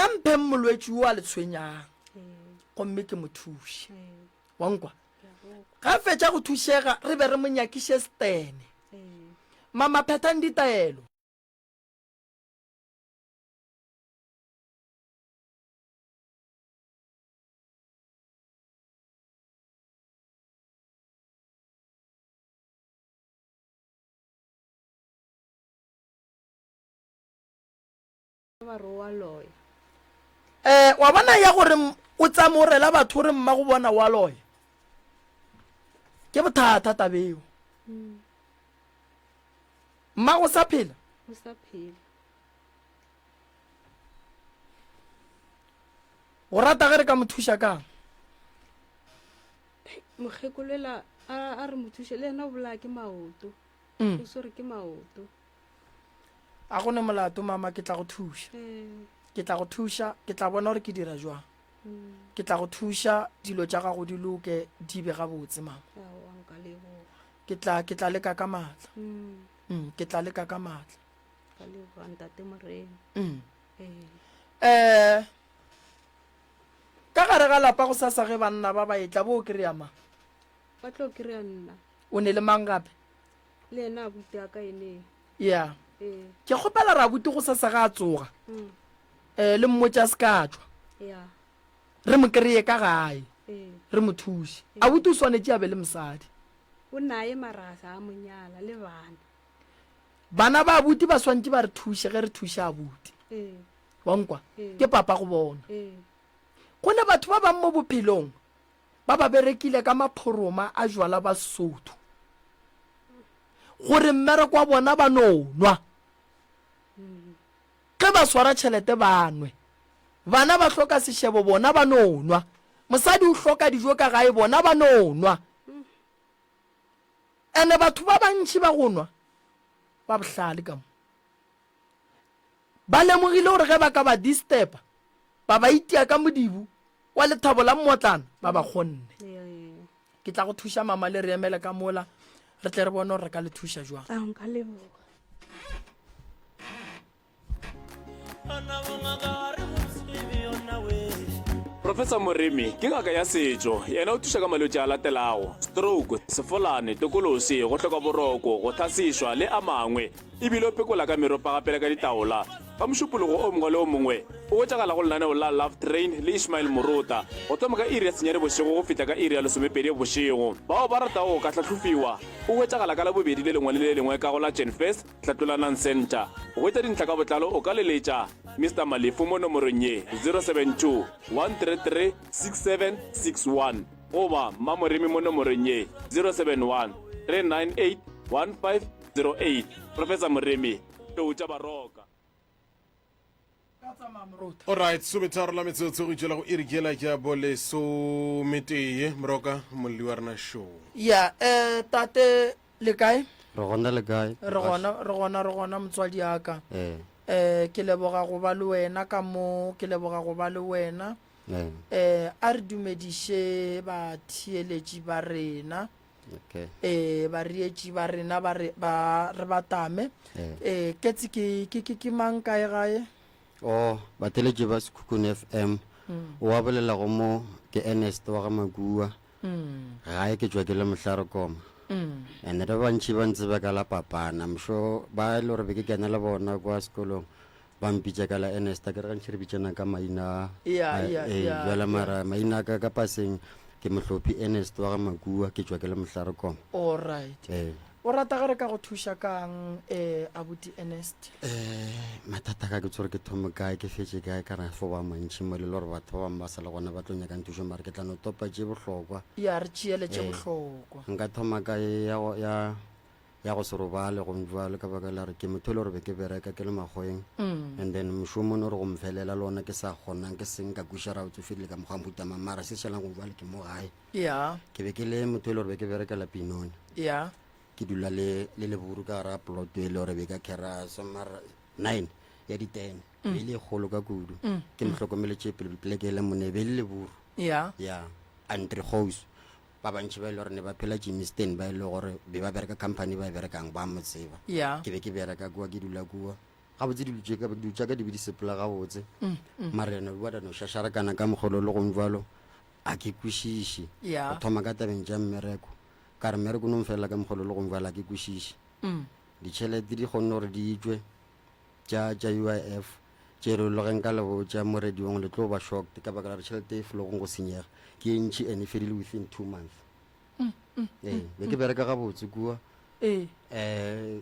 Nna mpheng molwetši wo a le tshwenyang gomme ke mo thuše. Wa nkwa? Ga fetša go thušega re be re mo nyakiše Stene. Mama phethang ditaelo. Ba re o a loya. Eh, wa bona ya gore o tsame o rela batho o re mma go bona wa loya. Ke bothata tabeo. Mm. Mma go sa phela? O sa phela. O rata ge re ka mo thuša kang? Mokgekolela a re mo thuše le yena o bolaya ke maoto. Mm. O swere ke maoto. A go ne molato mama ke tla go thuša. Mm. Ke tla go thuša, ke tla bona gore ke dira jwang. Mm. Ke tla go thuša dilo tša gago di loke di be gabotse mama. Aowa nka leboga. Ke tla ke tla leka ka maatla. Mm. Mm, ke tla leka ka maatla. Ka leboga ntate Morena. Mm. Ee. Eh ka gare ga lapa go sasa ge banna ba ba etla bo kry-a mang? Ba tlo kry-a nna. O ne le mang gape? Le yena abuti a ka ene. Ya. Ee. Ke kgopela re abuti go sasa ga a tsoga. Mm. Eh le mmotša a se ka tšwa. Ya. Re mo kry-e ka gae. Ee. Re mo thuše. Abuti o swanetše a be le mosadi. O naye mara a sa mo nyala le bana. Bana ba abuti ba swantše ba re thuše ge re thuša abuti. Ee. Wa nkwa? Ee. Ke papa go bona. Ee. Go ne batho ba bang mo bophelong ba ba berekile ka maphoroma a jwala ba Sotho gore mmereko wa bona ba no nwa. Ge ba swara tšhelete ba nwe. Bana ba hloka sešebo bona ba no nwa. Mosadi o hloka dijo ka gae bona ba no nwa. Ene batho ba bantši ba go nwa ba bohlale ka mo. Ba lemogile gore ge ba ka ba disturba, ba ba itia ka modibo wa lethabo la mmotlana, ba ba kgonne. Ke tla go thuša mama le re emele ka mola, re tle re bone gore re ka le thuša jwang. A nka leboga. Professor Moremi ke ngaka ya setšo. Yena o thuša ka malwetši a latelago, stroke, sefolane, tokolosi, go hloka boroko, go hlasišwa le a mangwe. E bile o phekola ka meropa gape le ka ditaola. Ka Mošupologo o mongwe le o mongwe o hwetšagala go lenaneo la Love Train le Ishmael Morota go thoma ka iri ya senyane bošego go fihla ka iri ya lesomepedi bošego. Bao ba ratago go ka hlahlofiwa o hwetšagala ka Labobedi le lengwe le le lengwe ka go la Genfest Hlatlolanang Centre. Go hwetša dintlha ka botlalo o ka leletša Mister Malefu mo nomorong ye, 072 133 6761 goba Mmamoremi mo nomorong ye, 071 398 1508. Professor Moremi, Tlou tša Baroka. Alright, sometharo la metsotso go itšwela go iri ke yela ke ya bolesometee. Moroka, molli wa rena show. Ya, eh, tate Le kae? Re gona le kae? Re gona, re gona, re gona motswadi ya ka. Ee. Eh, ke leboga go ba le wena ka mo, ke leboga go ba le wena. Ee. Eh, a re dumediše batheeletši ba rena. Okay. Eh, bareetši ba rena ba re ba re ba tame. Ee. Eh, Ketsi ke ke ke ke mang kae gae? Oh, batheeletši ba Sekhukhune FM. O a bolelago mo ke Ernest wa ga Makua. Gae ke tšwa ke le mohlarekoma. And ba bantši ba ntseba ka la papana. I'm sure ba e le gore be ke kena le bona kwa sekolong ba mpitša ka la Ernest. Ke re gantši re bitšana ka maina Yeah, a- yeah, ee, yeah, bjale yeah. mara maina a ka ka paseng ke Mohlophi Ernest wa ga Makua, ke tšwa ke le mohlarekoma. All right. Ee. O rata ge re ka go thuša ka'ng, eh, abuti Ernest? Eh, mathata ka ke tsore ke thome kae ke fetše kae ka re fo ba mantši mo le gore batho ba bangwe ba sa le gona ba tlo nyakang thušo mare ke tla no topa tše bohlokwa. Ya, re tšeele tše Eh, bohlokwa. nka thoma ka ye ya go, ya, ya go se robale gong jwalo ka baka la gore ke motho e le gore be ke bereka ke le makgweng and then mošomo no re go mfelela le ona ke sa kgonang ke seng ka kweša ra o tsofedile ka mokgwa mohuta mang mara se šalang gong jwale ke mo gae. Ya. Ke be ke le motho e le gore be ke berekela Pinone. Ya. Ke dula le le leburu ka gara ploto e le gore be ka kera somara nine ya ditene mm. be le e kgolo ka kudu mm. ke mo hlokomeletše pleke e le mone be le leburu ya ya andre house ba bantši ba e le gore ne ba phela Germiston ba e le gore be ba bereka company ba e berekang ba mo tseba ya ke be ke bereka kua ke dula kua. Gabotse dilo tše ka dilo tša ka di be di sepela gabotse. Mara ena bua no šašarakana ka mokgolo le gong jwalo a ke kwešiše. Ya. Go thoma ka tabeng tša mmereko. Ka re mmereko no mfelela ka mokgolo le gong jwalo a ke kwešiše. Ditšhelete di kgonne gore di tšwe tša tša UIF tše re le ge nka le botša mo radiong le tlo ba shocked ka baka la gore tšhelete e flogong go senyega ke e ntši and e fedile within 2 months. Ee, be ke bereka gabotse kua. Ee. Eh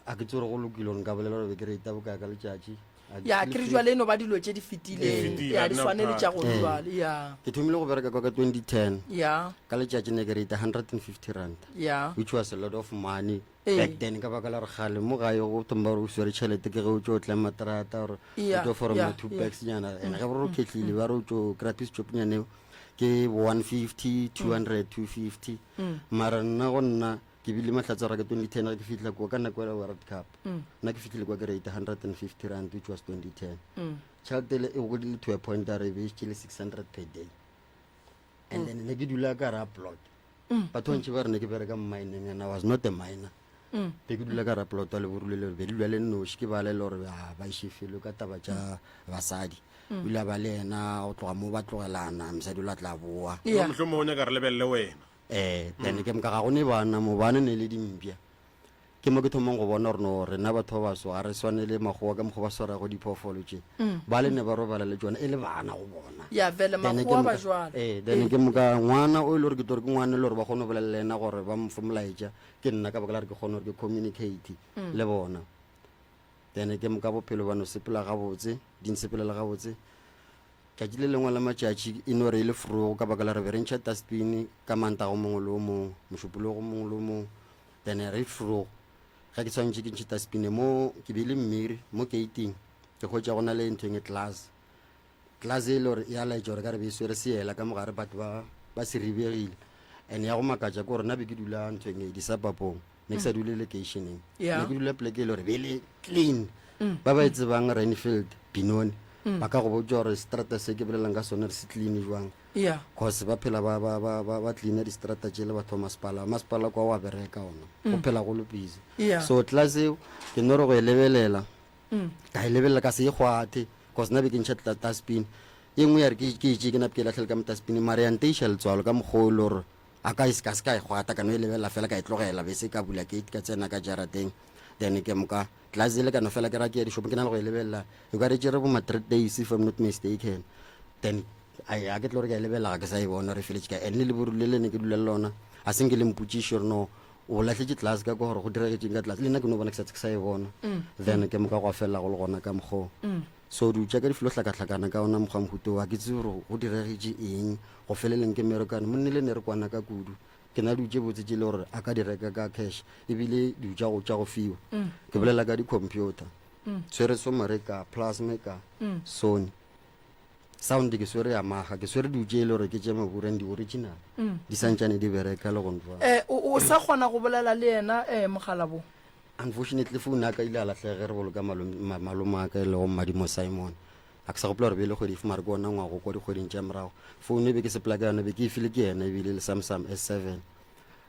a ke tsore go lokile gore nka bolela gore be ke rata bokae ka letšatši ya ke re jwale e no ba dilo tše di fetileng ya di swane le tša go jwale ya ke thomile go bereka kwa ka 2010 ya ka letšatši ne ke rata 150 rand ya which was a lot of money back then ka baka la gore kgale mo gae go thoma gore o swere tšhelete ke ge o tšo tlema terata gore o tlo foroma two packs nyana and ge gore o khetlile ba re o tšo kry-a piece chop nyana eo ke 150 200 250 mara nna go nna Ke bile mahlatse gore ka 2010 ge ke fihla kua ka nako ela World Cup. Nna ke fihlile kwa ke rate 150 rand which was 2010. Tšhelete ele e godile to a point a re be e le 600 per day. And then ne ke dula ka ra plot. Batho bantši ba re ne ke bereka mining and I was not a miner. Be ke dula ka ra plot le borulelo be dula le nnoši ke ba le le gore a ba iše felo ka taba tša basadi. O ile a ba le yena go tloga mo ba tlogelana mosadi o la tla boa. Yeah. Mohlomongwe o nyaka re lebelele wena. Eh, then ke moka ga go ne bana mo bana ne le dimpša. Ke mo ke thomong go bona gore no rena batho ba baso ga re swane le makgowa ka mokgwa ba swarago diphoofolo tše. Ba le ne ba robala le tšona e le bana go bona. Ya vele Then ke makgowa ba moka- jwalo. Eh, then ke moka ngwana o e le gore ke tlo re ke ngwana e le gore ba kgone go bolela le ena gore ba mo fe molaetša ke nna ka baka la gore ke kgone gore ke communicate le bona. Then ke moka bophelo ba no sepela gabotse, di nsepelela gabotse. Tšatši le lengwe la matšatši e no re e le frogo ka baka la re be re ntšha dustbin ka Mantaga o mongwe le o mongwe, Mošupologo o mongwe le o mongwe, then re frogo. Ge ke tshwanetše ke ntšhe dustbin mo ke beile mmiri mo gating ke hwetša go na le ntho e glass. Glass e le gore e a laetša gore ka re be e swere seela ka mogare but ba ba se ribegile. And ya go makatša ke gore nna be ke dula nthong e di-suburbong. Ne ke sa dule lekeišeneng. Yeah. Ne ke dula poleke e le gore be e le clean. Ba ba e tsebang Renfield, Benoni, ba ka go botša gore seterata se ke bolelang ka sone re se clean jwang. Yeah. Cause ba phela ba ba ba ba ba cleana distrata tše le batho ba masepala. Masepala kwa wa bereka ona. Go phela go le busy. Yeah. So class eo ke no re go e lebelela. Ka e lebelela ka se e kgwathe cause nna be ke ntšha dustbin. E nngwe ya re ke ke e tšee ke nape ke e lahlele ka mo dustbin mara ya nteiša letswalo ka mokgwa o e le gore a ka e se ka se ka e kgwata ka no e lebelela fela ka e tlogela bese ka bula gate ka tsena ka jarateng then ke moka Glass e le ka no fela ke ra ke ya dishopong ke na le go e lebelela e ka re tšere bo ma three days if I'm not mistaken then a ke tlo re ka e lebelela ga ke sa e bona re feletše ka and le leburu le le ne ke dula le lona a seng ke le mpotšiše gore no o lahletše glass ka kwa gore go diragetšeng ka glass le nna ke no bona ke sa ke sa e bona then ke moka go felela go le gona ka mokgoo so di tša ka di filo hlakahlakana ka ona mokgwa mohuto wa ke tsebe gore go diragetše eng go feleleng ke merekane monne le ne re kwana ka kudu Ke na le dilo tše botse tše e le gore a ka di reka ka cash ebile dilo tša go tša go fiwa. Ke bolela ka di-computer. Tshwere Somare ka, Plasma ka, Sony. Sound ke swere Yamaha, ke swere dilo tše e le gore ke tše maburu and di-original. Di santšane di bereka le gone jwale. Eh, o, o sa kgona go bolela le yena eh, mogalabo? Unfortunately phone ya ka ile ya lahlega ge re boloka malome, ma, malome wa ka e lego Mmadimo Simon. Ga ke sa gopola gore be e le kgwedi efe mare ke ona ngwago kwa dikgweding tša morago. Founu e be ke sepela ka yona be ke e file ke yena ebile le Samsung S7.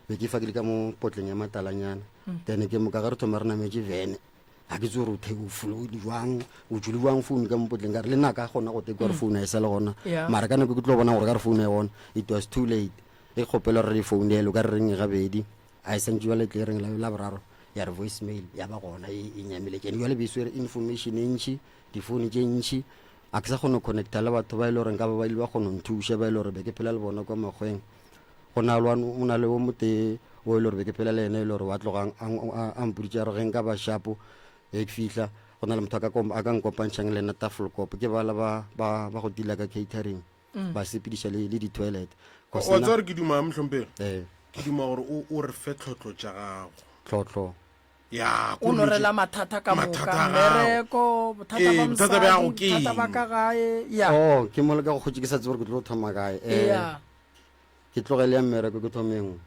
Be ke e fa ke le ka mo potleng ya matalanyana. Then ke moka ge re thoma re nametše vene ga ke tsebe gore o the o folo jwang o tšwile jwang founu ka mo potleng ka re le nna ka kgona go tekwa gore founu a e sa le gona. Mara ka nako ke tlo bona gore ka re founu e gona it was too late. E kgopela gore re e founele o ka re reng gabedi a e santše jwale tle reng la boraro ya re voice mail ya ba gona e e nyameletše. And jwale be e swere information e ntši difounu tše ntši a ke sa kgone go connecta le batho ba e le gore nka ba ba ile ba kgona go nthuša ba e le gore be ke phela le bona kwa makgweng go na le o na le o motee o e le gore be ke phela le ene e le gore wa tlogang a mpoditše a re ge nka ba shapo ge ke fihla go na le motho a ka nkopantšhang le ena tafelkop ke bala ba ba ba go dila ka catering ba sepediša le le di-toilet wa tseba gore ke duma mohlomphegi ee ke duma gore o re fe tlhotlo tša gago tlhotlo Ya, O no rela mathata ka moka, mmereko, bothata ba mosadi, bothata ba ka gae, ya. Oh, ke mo le ka go kgotše ke sa tsebe gore ke tlo thoma kae. Eh, Ya. ke tlogele ya mmereko ke thome e nngwe.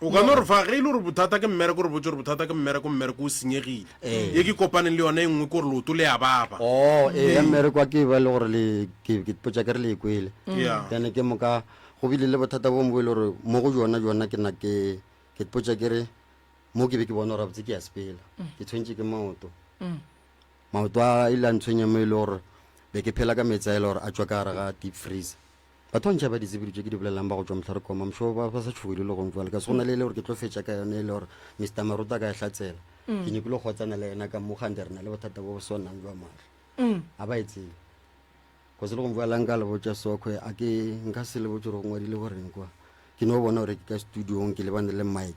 O ka no re fa ge e le gore bothata ke mmereko re botse gore bothata ke mmereko mmereko o senyegile. Ye ke kopaneng le yona e nngwe ke gore leoto le a baba. Oh, ee, ya mmereko a ke ba le gore le ke ke potša ke re le e kwele. Ya. Then ke moka go bile le bothata bo bongwe bo e le gore mo go jona jona ke na ke ke ipotša ke re Mo ke be ke bona gore gabotse ke a sepela, ke tshwentše ke maoto. Maoto a ile a ntshwenya mo e le gore be ke phela ka meetse a e le gore a tšwa ka gare ga deep freezer. Batho ba ntši ba di tsebe dilo tše ke di bolelang ba go tšwa Mohlarekoma, I'm sure ba ba sa tšhogile le gong jwale. Ka se go na le e le gore ke tlo fetša ka yone e le gore Mister Maruta a ka e hlatsela. Ke nyakile go kgotsana le yena ka mo kgante re na le bothata bo bo swanang jwa mahlo. A ba e tsebe. Cause le gong jwale nka le botša sokhwe a ke nka se le botše gore go ngwadile goreng kwa. Ke no bona gore ke ka studiong ke lebane le mic.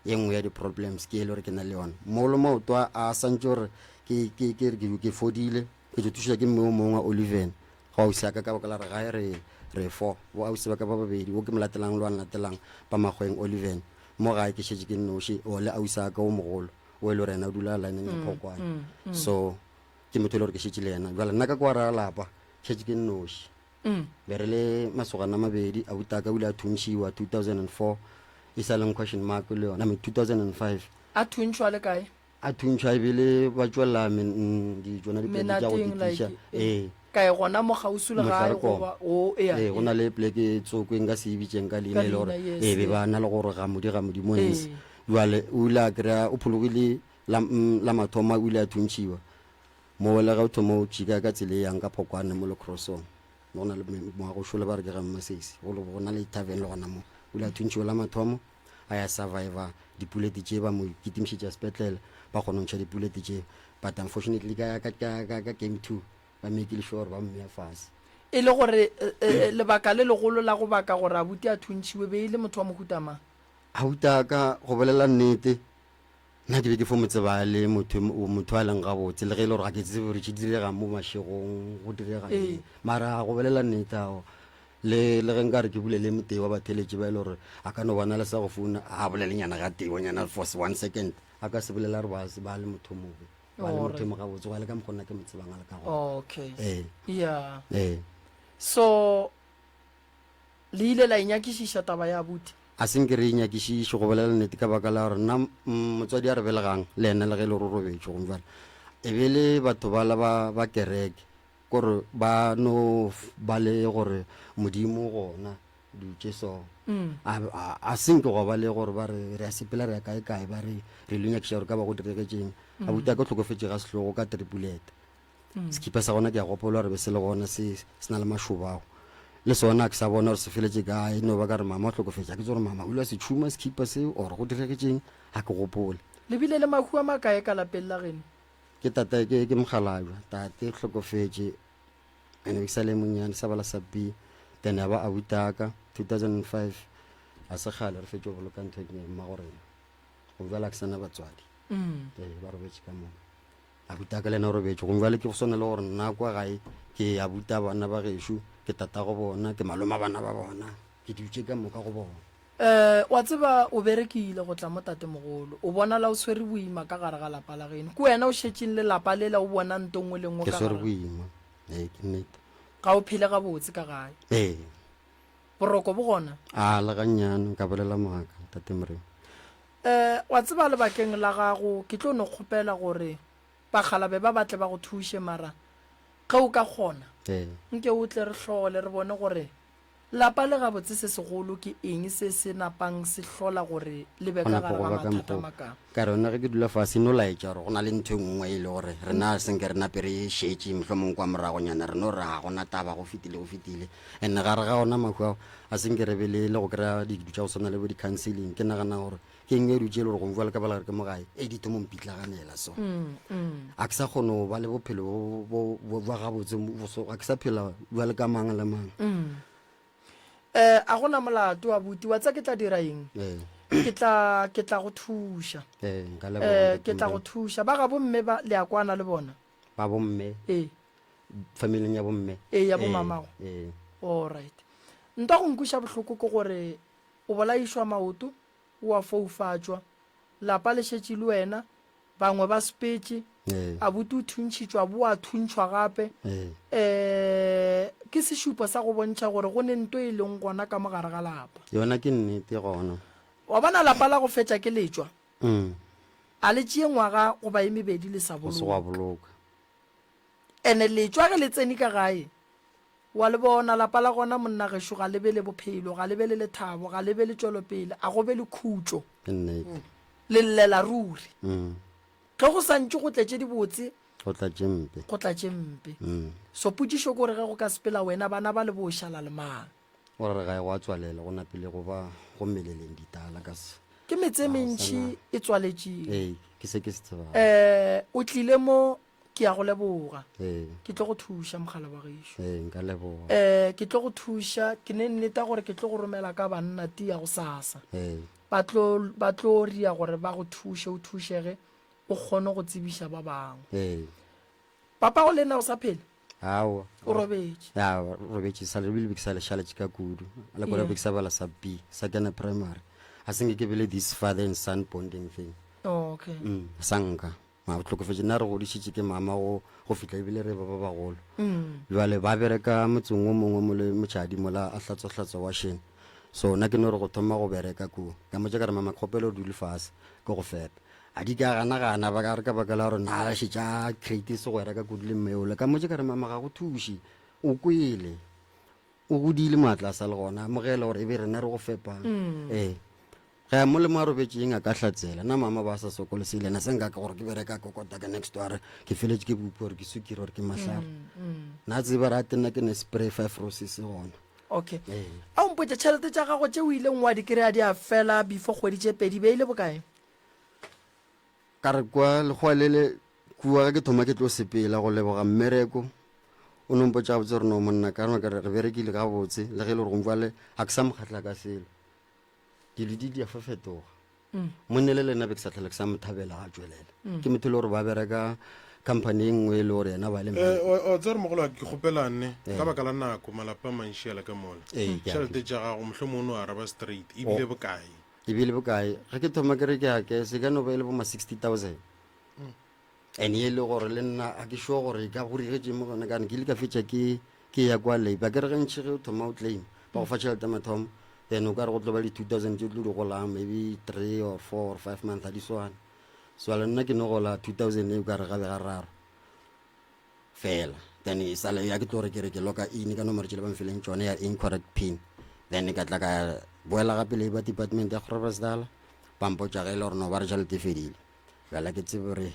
Ye nngwe ya di-problems ke e le gore ke na le yona. Molo maoto a a santše gore ke ke ke ke ke fodile ke tlo thušwa ke mme o mongwe Oliven go ausi ya ka ka baka la re gae re re fo bo ausi ba ka ba babedi wo ke mo latelang le wa nlatelang ba makgweng Oliven mo gae ke šetše ke nnoši o le ausi ya ka o mogolo o e le gore yena o dula lineng ya Phokwane so ke motho e le gore ke šetše le yena jale nna ka kwa ra lapa šetše ke nnoši be re le masogana a mabedi abutaka o ile a thuntšhiwa 2004 e sa leng question mark le yona I mean 2005 A thuntšhwa le kae? a thuntšhwa ebile ba tšwelela tsona dipoleke tša go Menateng like kitiša ee kae gona mo kgauswi le gae Mohlarekoma. goba o ea ee go na le poleke e tsoko e nka se e bitseng ka leina Ka e le gore leina, yes, ee be ee. ba na le gore gamodi gamodi mo hes Ee. jale o ile a kry-a o phologile la, mm, la mathomo o ile a thuntšhiwa mo le ge o thoma o tšika ka tsela e yang ka phokwane mo lecrossong mo go na le moagošole ba re ke ga mmasesi go go na le tavern le gona mo o ile a thuntšhiwa la mathomo a ya survivor dipulete tše ba mo kitimišetša sepetlele ba kgona go ntšha dipulete tše but unfortunately ka, ka, ka, ka, ka game two ba mekile sure ba mmea fase E le gore eh, eh, lebaka le legolo la go baka gore abuti a thuntšhiwe be e le motho wa mohuta mang? Abuti a ka go bolela nnete Nna ke be ke fo mo tseba a le motho motho a leng gabotse le ge e le gore ga ke tsebe gore tše diregang mo mašegong go direga eng mara go bolela nnete ao le le ge nka re ke bulele motee wa batheletši ba e le gore a ka no bona le sa go founa a bolelenyana ga teonyana for one second a ka se bolela re ba ba le motho mobe ba le motho mo gabotse go ya le ka mokgwa nna ke mo tsebang a le ka gona okay ee yeah ee so Le ile la e nyakišiša taba ya abuti? A se nke re e nyakišiše, go bolela nnete, ka baka la gore nna motswadi a re belegang le yena le ge e le gore o robetše gomme bjale e be le batho bala ba, ba kereke, kore ba no ba le gore Modimo gona dilo tše so. A, a, a se nke gwa ba le gore ba re re a sepela re ya kae kae ba re re ilo nyakiša gore ka ba go diregetšeng. Abuti a ka o hlokofetše ga sehlogo ka tripulete. Sekhipa sa gona ke a gopola gore be se le gona se se na le mašobago. Le sona ke sa bona gore se feletše kae, no ba ka re mama o hlokofetše. Ga ke tsebe gore mama o ile a se tšhuma sekhipa seo or go diregetšeng, ga ke gopole. Le bile le mahu a makae ka lapeng la geno? Ke tate ke ke mokgalabje, tate o hlokofetše and be ke sa le monnyane sa bala sa B then ya ba abutaka 2005 ga se kgale re fetše go boloka ntho e mmago rena. Go bjala ke sana batswadi. Ee ba robetše ka moka. Abuti a ka le yena o robetše. Gomme bjale ke go swana le gore nna kwa gae ke abuta bana ba gešo, ke tatago bona, ke maloma bana ba bona, ke dutše ka moka go bona. Eh, wa tseba o berekile go tla mo tatemogolo. O bonala o swere boima ka gare ga lapa la geno. Ke wena o šetšeng le lapa lela o bona nto nngwe le nngwe Ke ka swere gare. boima. Ee, ke nnete. Ga o phele gabotse ka gae. Ee. Boroko bo gona? A, le gannyane, nka bolela maaka, Tate Moremi. Eh, wa tseba lebakeng la gago ke tlo no kgopela gore bakgalabe ba ba tle ba go thuše, mara ge o ka kgona, Ee. nke o tle re hlole re bone gore lapa le gabotse se segolo ke eng se se napang se hlola gore le be Go ka napa gare go ga ba ka mathata mokgo. maka. Ka re yona ge ke dula fase e no laetša gore go na le ntho e nngwe e le gore rena se nke re nape re e šetše mohlomong kwa moragonyana re no re ga gona taba go fetile go fetile. And gare ga ona mahu ao a se nke re be le le go kry-a dilo tša go swana le bo di-counseling ke nagana gore ke eng e dutše e le gore gongwe jwale ka bala gore ke mo gae e di thomo mpitlaganela so a ke sa kgone go ba le bophelo bja gabotse ga ke sa phela jwale ka mang le mang um a gona molato abuti wa tsa ke tla dira eng ke tla ke tla go thuša um ke tla go thuša ba ga bomme ba le a kwana le bona ba bomme ee familing ya bomme ee ya bomamago ee all right ntwa go nkwiša bohloko ke gore o bolaišwa maoto o a foufatšwa lapa le šetše le wena bangwe ba sepetše ee abuti o thuntšhitšwa bo a thuntšhwa gape ee um ke sešupo sa go bontšha gore go ne nto e leng gona ka mogare ga lapa yona ke nnete gona wa bona lapa la go fetša ke letšwa mm a le tšee ngwaga goba e mebedi le sa go se gwa boloka boloka Ene letšwa ge le tsene ka gae, wa le bona, lapa la gona monna gešo ga le be le bophelo, ga le be le lethabo, ga le be le tšwelopele, a go be le khutšo. Ke nnete. Le llela ruri. Mm. Ge go sa ntše go tletše dibotse, Go tla tše mpe. Go tla tše mpe. So potšišo ke gore ge go ka sepela wena bana ba le bo šala le mang? O re gae go a tswalela go napile go ba go meleleng ditala ka se. Ke metse e mentši e tswaletšeng. Ee, ke se ke se tsebago. Eh, o tlile mo ke ya go leboga. Ee. Ke tlo go thuša mogala wa gešo. Ee, nka leboga. Eh, ke tlo go thuša, ke ne nneta gore ke tlo go romela ka banna tia go sasa. Ee. Ba tlo ba tlo ria gore ba go thuše o thušege o kgone go tsebiša ba bangwe. Ee. Papago le nna o sa phela? Aowa. O robetše? Ya, robetše sa le bile ke sa le šaletše ka kudu. Le kore be ke sa bala sa B, sa kena primary. A se nke ke bele this father and son bonding thing. Oh, okay. Mm, sa nka. Ma tlhokofetše nna re godišitše ke mama go go fihla ebile re ba ba bagolo. Mm. Jwale ba bereka motseng o mongwe mo le motšhadi mola a hlatswa hlatswa washing. So nna ke no re go thoma go bereka koo. Ka mmotša ka re mama ke kgopela o dule fase ke go fepe. A di ka gana gana ba ka re ka baka la gore na šetše a create segwera ka kudu le mme ola. Ka mmotša ka re mama ga go thuše, o kwele, o godile maatla a sa le gona, amogela gore e be rena re go fepang. Ee. Ge a mo le mo a robetšeng a ka hlatsela. Na mama ba sa sokole se ile na se nka ke gore ke bereka kokota ka next door ke feletše ke bupi gore ke sukiri gore ke mahlare. Na tseba re ate nna ke ne spray five roses gona. Okay. Ee. A o mpotše tšhelete tša gago tše o ileng wa di kry-a di a fela before kgwedi tše pedi be e le bokae? Ka re kwa lekgowa lele kua ge ke thoma ke tlo sepela go leboga mmereko o no mpotša gabotse gore no monna ka re re berekile gabotse le ge e le gore gongwe ga ke sa mo kgatla ka selo dilo di di a fa fetoga mm. monne le lena be ke sa tlhole ke sa mo thabela ga tswelela mm. ke motho e le gore ba bereka company e nngwe e le gore yena ba le eh, o tsere mogolo wa ke kgopelane eh. ka baka la nako malapa a mantši a le ka mola eh, tšhelete tša gago mohlomongwe o no araba straight ebile bokae E bile bokae? Ge ke thoma ke re ke a ke se ka no ba e le bo ma 60,000. And e le gore le nna a ke sure gore e ka go rigetše mo gona kane ke ile ka fetša ke ke ya kwa labor. Ke re gantši ge o thoma o claim ba go fa tšhelete ya mathomo then o ka re go tlo ba le 2000 tše o tlo di golang maybe 3 or 4 or 5 months ga di swane. So le nna ke no gola 2000 e o ka re gabe ga raro. Fela then e sale ya ke tlo re ke re ke loka in ka nomoro tšele ba mfeleng tšone ya incorrect pin then ka tla ka boela gape labor department ya Groblersdal ba mpotša ge e le gore no ba re tšhelete e fedile bjale ke tsebe gore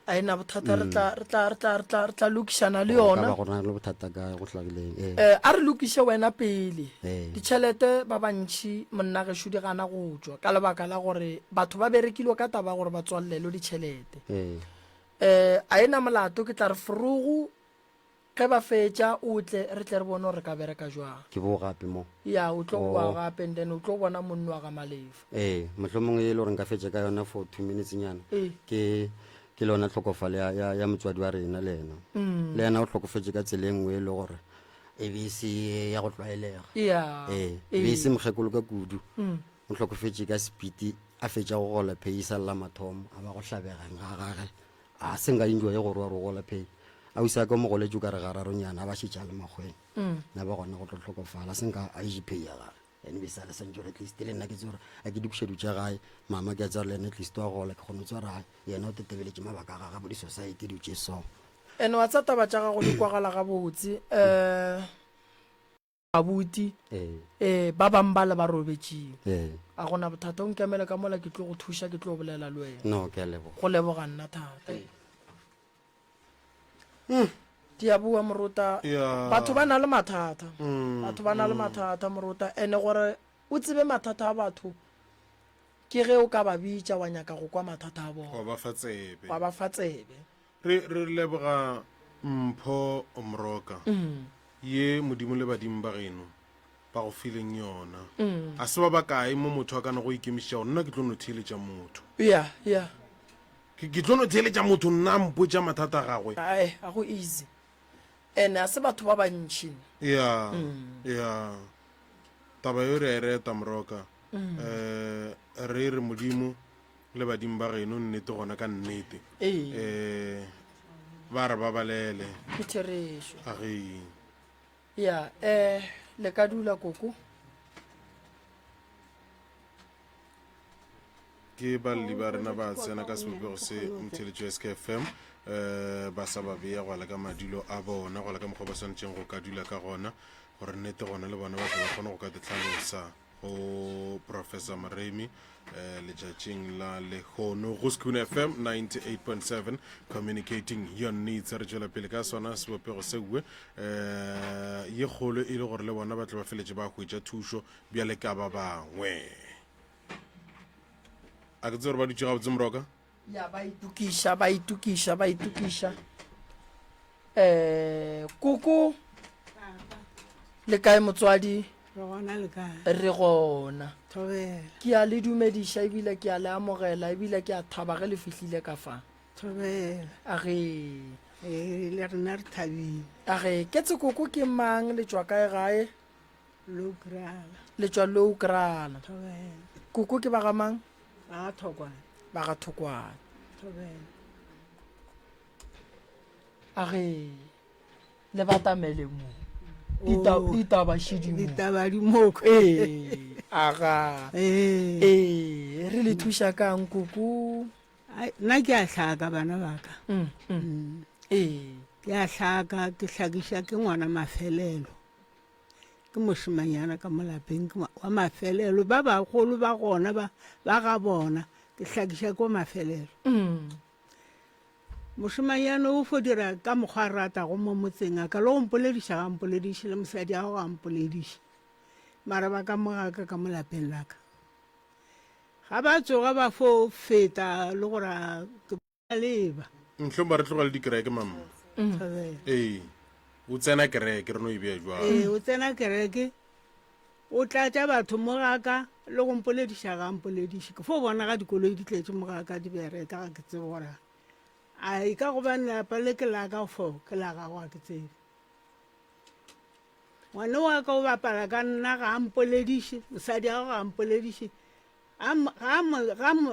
a e na bothata re tla re tla re tla re tla re tla lokišana le ka yona ba go na le bothata ka go hlagileng ee Eh, a re lokiše wena pele Ee. ditšhelete ba bantšhi monna gešo di gana go tšwa ka lebaka la gore batho ba berekilwe ka taba ya gore ba tswalelwe ditšhelete ee Eh, a e na molato, ke tla re forogo ge ba fetša o tle re tle re bone gore re ka bereka jwang. Ke bo gape mo. Ya, o tlo boa Oh. gape and then o tlo bona monno wa ga Malefa. Ee, mohlomongwe e le gore nka fetša ka yona for two minutes nyana. Ee. Ke ke le yona tlhokofalo ya, ya, ya motswadi wa rena le yena. Mm. Le yena o hlokofetše ka tsela e nngwe e le gore e be e se ya go tlwaelega. Ya. Ee, e be e se Ee. mokgekolo ka kudu. Mm. O hlokofetše ka sepiti a fetša go gola pay sa lla mathomo a ba go hlabegang ga gage a se nka enjoye gore wa re gola pay ausi a ka mo goletše o ka re gararonyana a ba šetše a le makgweng Mm. na ba gona go tlo hlokofala se nka a eje pay ya gage ene be sa le santse gore at least le nna ke tse gore a ke dikušedu tša gae mama ke a tsa gore le ene at least wa gola ke kgone go tswa rae yena o tetebeletše mabaka a gage bo di-society dilo tše so Ene wa tsa taba tša gago di kwagala gabotse. Eh abuti ee ee ba bang ba le ba robetšeng ee a gona bothata o nkemele ka mola ke tlo go thuša ke tlo bolela le wena no ke a leboga go leboga nna thata di a bua morota Ya. batho ba na le mathata Mm, batho ba na le mathata morota ene gore o tsebe mathata a batho ke ge o ka ba bitša wa nyaka go kwa mathata a bona wa ba fa tsebe wa ba fa tsebe Re, re leboga mpho Mroka, ye Modimo le badimo ba geno ba go fileng yona. A se ba bakae mo motho a ka no go ikemišetša gore nna ke tlo no theeletša motho. Ya, ya. Ke, ke tlo no theeletša motho nna a mpotša mathata a gagwe. Ae, ga go easy. And a se batho ba bantši. Ya, ya. Taba yo re a e reta Mroka. Eh, re re Modimo le badimo ba geno nnete gona ka nnete Ee. um ba re babalele Ke therešo. a ge Ya, eh, le ka dula koko. ke balli ba rena ba tsena ka sebopego se motheletšo ya skfm um ba sa ba beya go ala ka madulo a bona go ala ka mokgwa ba swanetšeng go ka dula ka gona gore nnete gona le bona ba tle ba kgone go ka ditlhalosa. Go Professor Moremi eh, letšatšing la lehono go Sekhukhune FM 98.7 communicating your needs. Re tšwela pele ka sona sebopego seuwe eh, ye kgolo e le gore le bona ba tle ba feletše ba hwetša thušo bjale ka ba bangwe. A ke tsebe gore ba dutše gabotse moroka. Ya ba itokiša, ba itokiša, ba itokiša. Eh, koko le kae motswadi? Re gona le kae? Re gona. Thobela. Ke a le dumediša ebile ke a le amogela ebile ke a thaba ge le fihlile ka fa. Thobela. A ge. Ee, le rena re thabile. A ge, ketse koko ke mang le tšwa kae gae? Loukrala. Le tšwa Loukrala. Thobela. Koko ke ba ga mang? Ba ga Thokwane. Ba ga Thokwane. Thobela. A ge le batamele mo. Oh. Ditaba šidi mo. Ditaba di mo. Ee, aga. Ee. Ee, re le thuša kang koko? Ai, nna ke a hlaka bana ba ka. Mm, mm. Ee. Ke a hlaka, ke hlakiša ke ngwana mafelelo. Ke mošemanyana ka mo lapeng, ke wa mafelelo. Ba bagolo ba gona ba, ba ga bona. Ke hlakiša ke wa mafelelo. Mm. Mošemanyana o fo dira ka mokgwa a ratago mo motseng, a ka le go mpolediša ga a mpolediše, le mosadi wa gagwe ga a mpolediše. Mara ba ka mo ga ka ka mo lapeng la ka. Ga ba tsoga ba fo feta le gore a ke leba. Nhlong ba re tlogele dikereke mamma. Thobela. Ee, o tsena kereke re no e bea jwalo. Ee, o tsena kereke, o tlatša batho mo ga ka le go mpolediša ga a mpolediše. Ke fo bona ga dikoloi di tletše mo ga ka di bereka ga ke tsebe gore a e ka gobane lapa le ke la ka fo ke la gago ga ke tsebe. Ngwane wa ka o bapala ka nna ga a mpolediše, mosadi wa gagwe ga a mpolediše.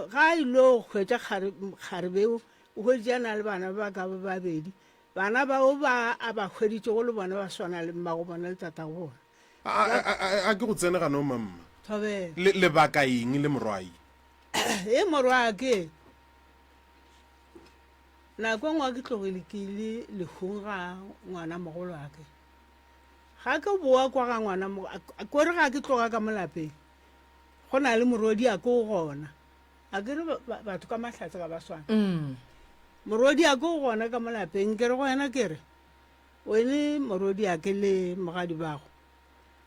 Ga a ilo hwetša kgarebe o hweditše a na le bana ba ka ba babedi. Bana bao ba a ba hweditšego le bona ba swana le mmago bona le tatago bona. A ke go tsene ganong mamma. Thobela. Le lebaka eng le morwayi? E morwake. Nako e nngwe ke tlogile ke ile lehung ga ngwana mogolo wa ke. Ga ke boa kwa ga ngwana kore ga ke tloga ka mo lapeng. Go na le morwediake o gona. A ke re batho ka mahlatse ga ba swane. Mm. Morwediake o gona ka mo lapeng, ke re go yena ke re, wene morwediake le mogadi bago,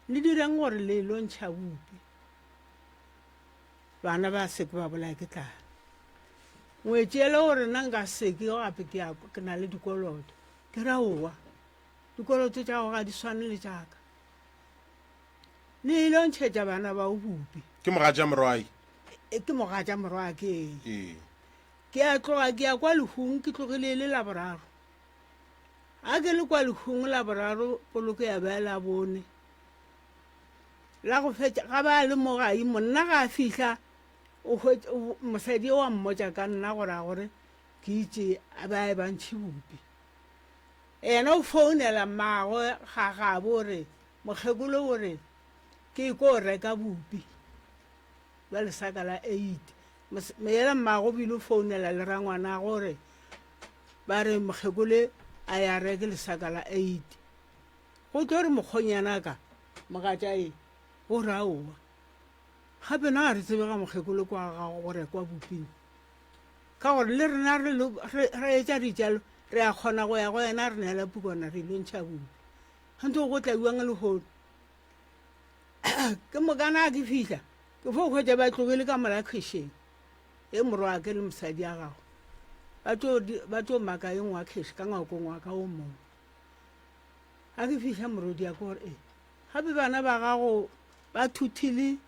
le direng gore le lo ntšha bupi. Bana ba seke ba bolaya ke tlala. Ngwetši ele gore nna nka seke gape ke ya ke na le dikoloto. Ke re aowa, dikoloto tša gago ga di swane le tša ka. Le ile ntšhetša bana bao bupi. Ke mogatša morwai. E, ke mogatša morwake. Ee. Ke a tloga ke ya kwa lehung, ke tlogile e le Laboraro. Ga ke le kwa lehung Laboraro, poloko ya ba Labone. La go fetša, ga ba le mo gae, monna ga a fihla, o hwetša, mosadi o a mmotša ka nna gore a gore ke itše a ba e ba ntšhe bupi. Yena o founela mmagwe ga gabo o re, Mokgekolo o re, Ke ko reka bupi bja lesaka la eite. Yena mmagwe o bile o founela le rangwanagwe o re, Ba re mokgekolo a ya reke lesaka la eite. Go tlo re mokgonyanaka, mogatša e, o re aowa. Gape na ga re tsebe ga mokgekolo kwa ga go rekwa buping? Ka gore le rena re, re, re etša ditšalo, re a kgona go ya go yena a re neela pukwana re ilo ntšha bupi. Gantši go tla bjang lehono? Ke mokana a ke fihla, ke fo hwetša ba tlogile ka mola khešeng e morwake le mosadi ya gagwe. Ba tlo ba tlo maka e nngwe kheshe ka ngwakong wa ka o mongwe. A ke fihla morodi ya ke gore e gape bana ba gago ba thuthile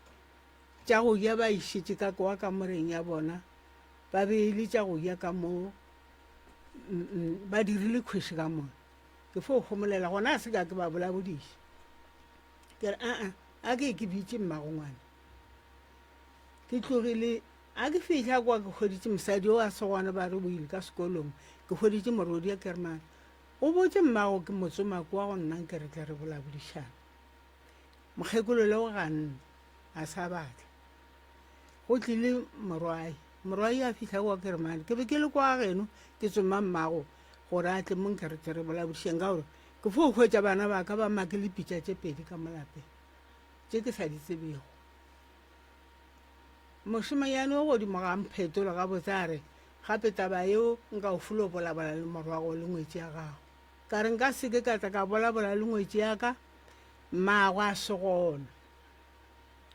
tša go ja ba išitše ka kwa kamoreng ya bona, ba beile tša go ja ka mo ba dirile khweshe ka mo. Ke fo homolela gona a se ka ke ba bolabodiša. Ke re aa a ke ke bitše mmago ngwana. Ke tlogile a ke fihla kwa ke hweditše mosadi o a se gona ba re o ile ka sekolong. Ke hweditše morwedi ke re mane o botše mmago ke mo tsoma kwa go nna nke re tle re bolabodišane. Mokgekolo le o ganne a sa batla. Go tlile morwayi. Morwayi a fihla kwa ke re mane ke be ke le kwa geno ke tsoma mmago gore a tle mo nke re tle re bolabodišeng ka gore ke fo hwetša bana ba ka ba makele pitša tše pedi ka mo lapeng tše ke sa di tsebego. Mošemanyane o godimo ga mphetola gabotse a re, Gape taba yeo nka o fulo bolabola le morwago le ngwetši ya gago. Ka re nka se ke ka tla ka bolabola le ngwetši ya ka, mmagwe a se gona.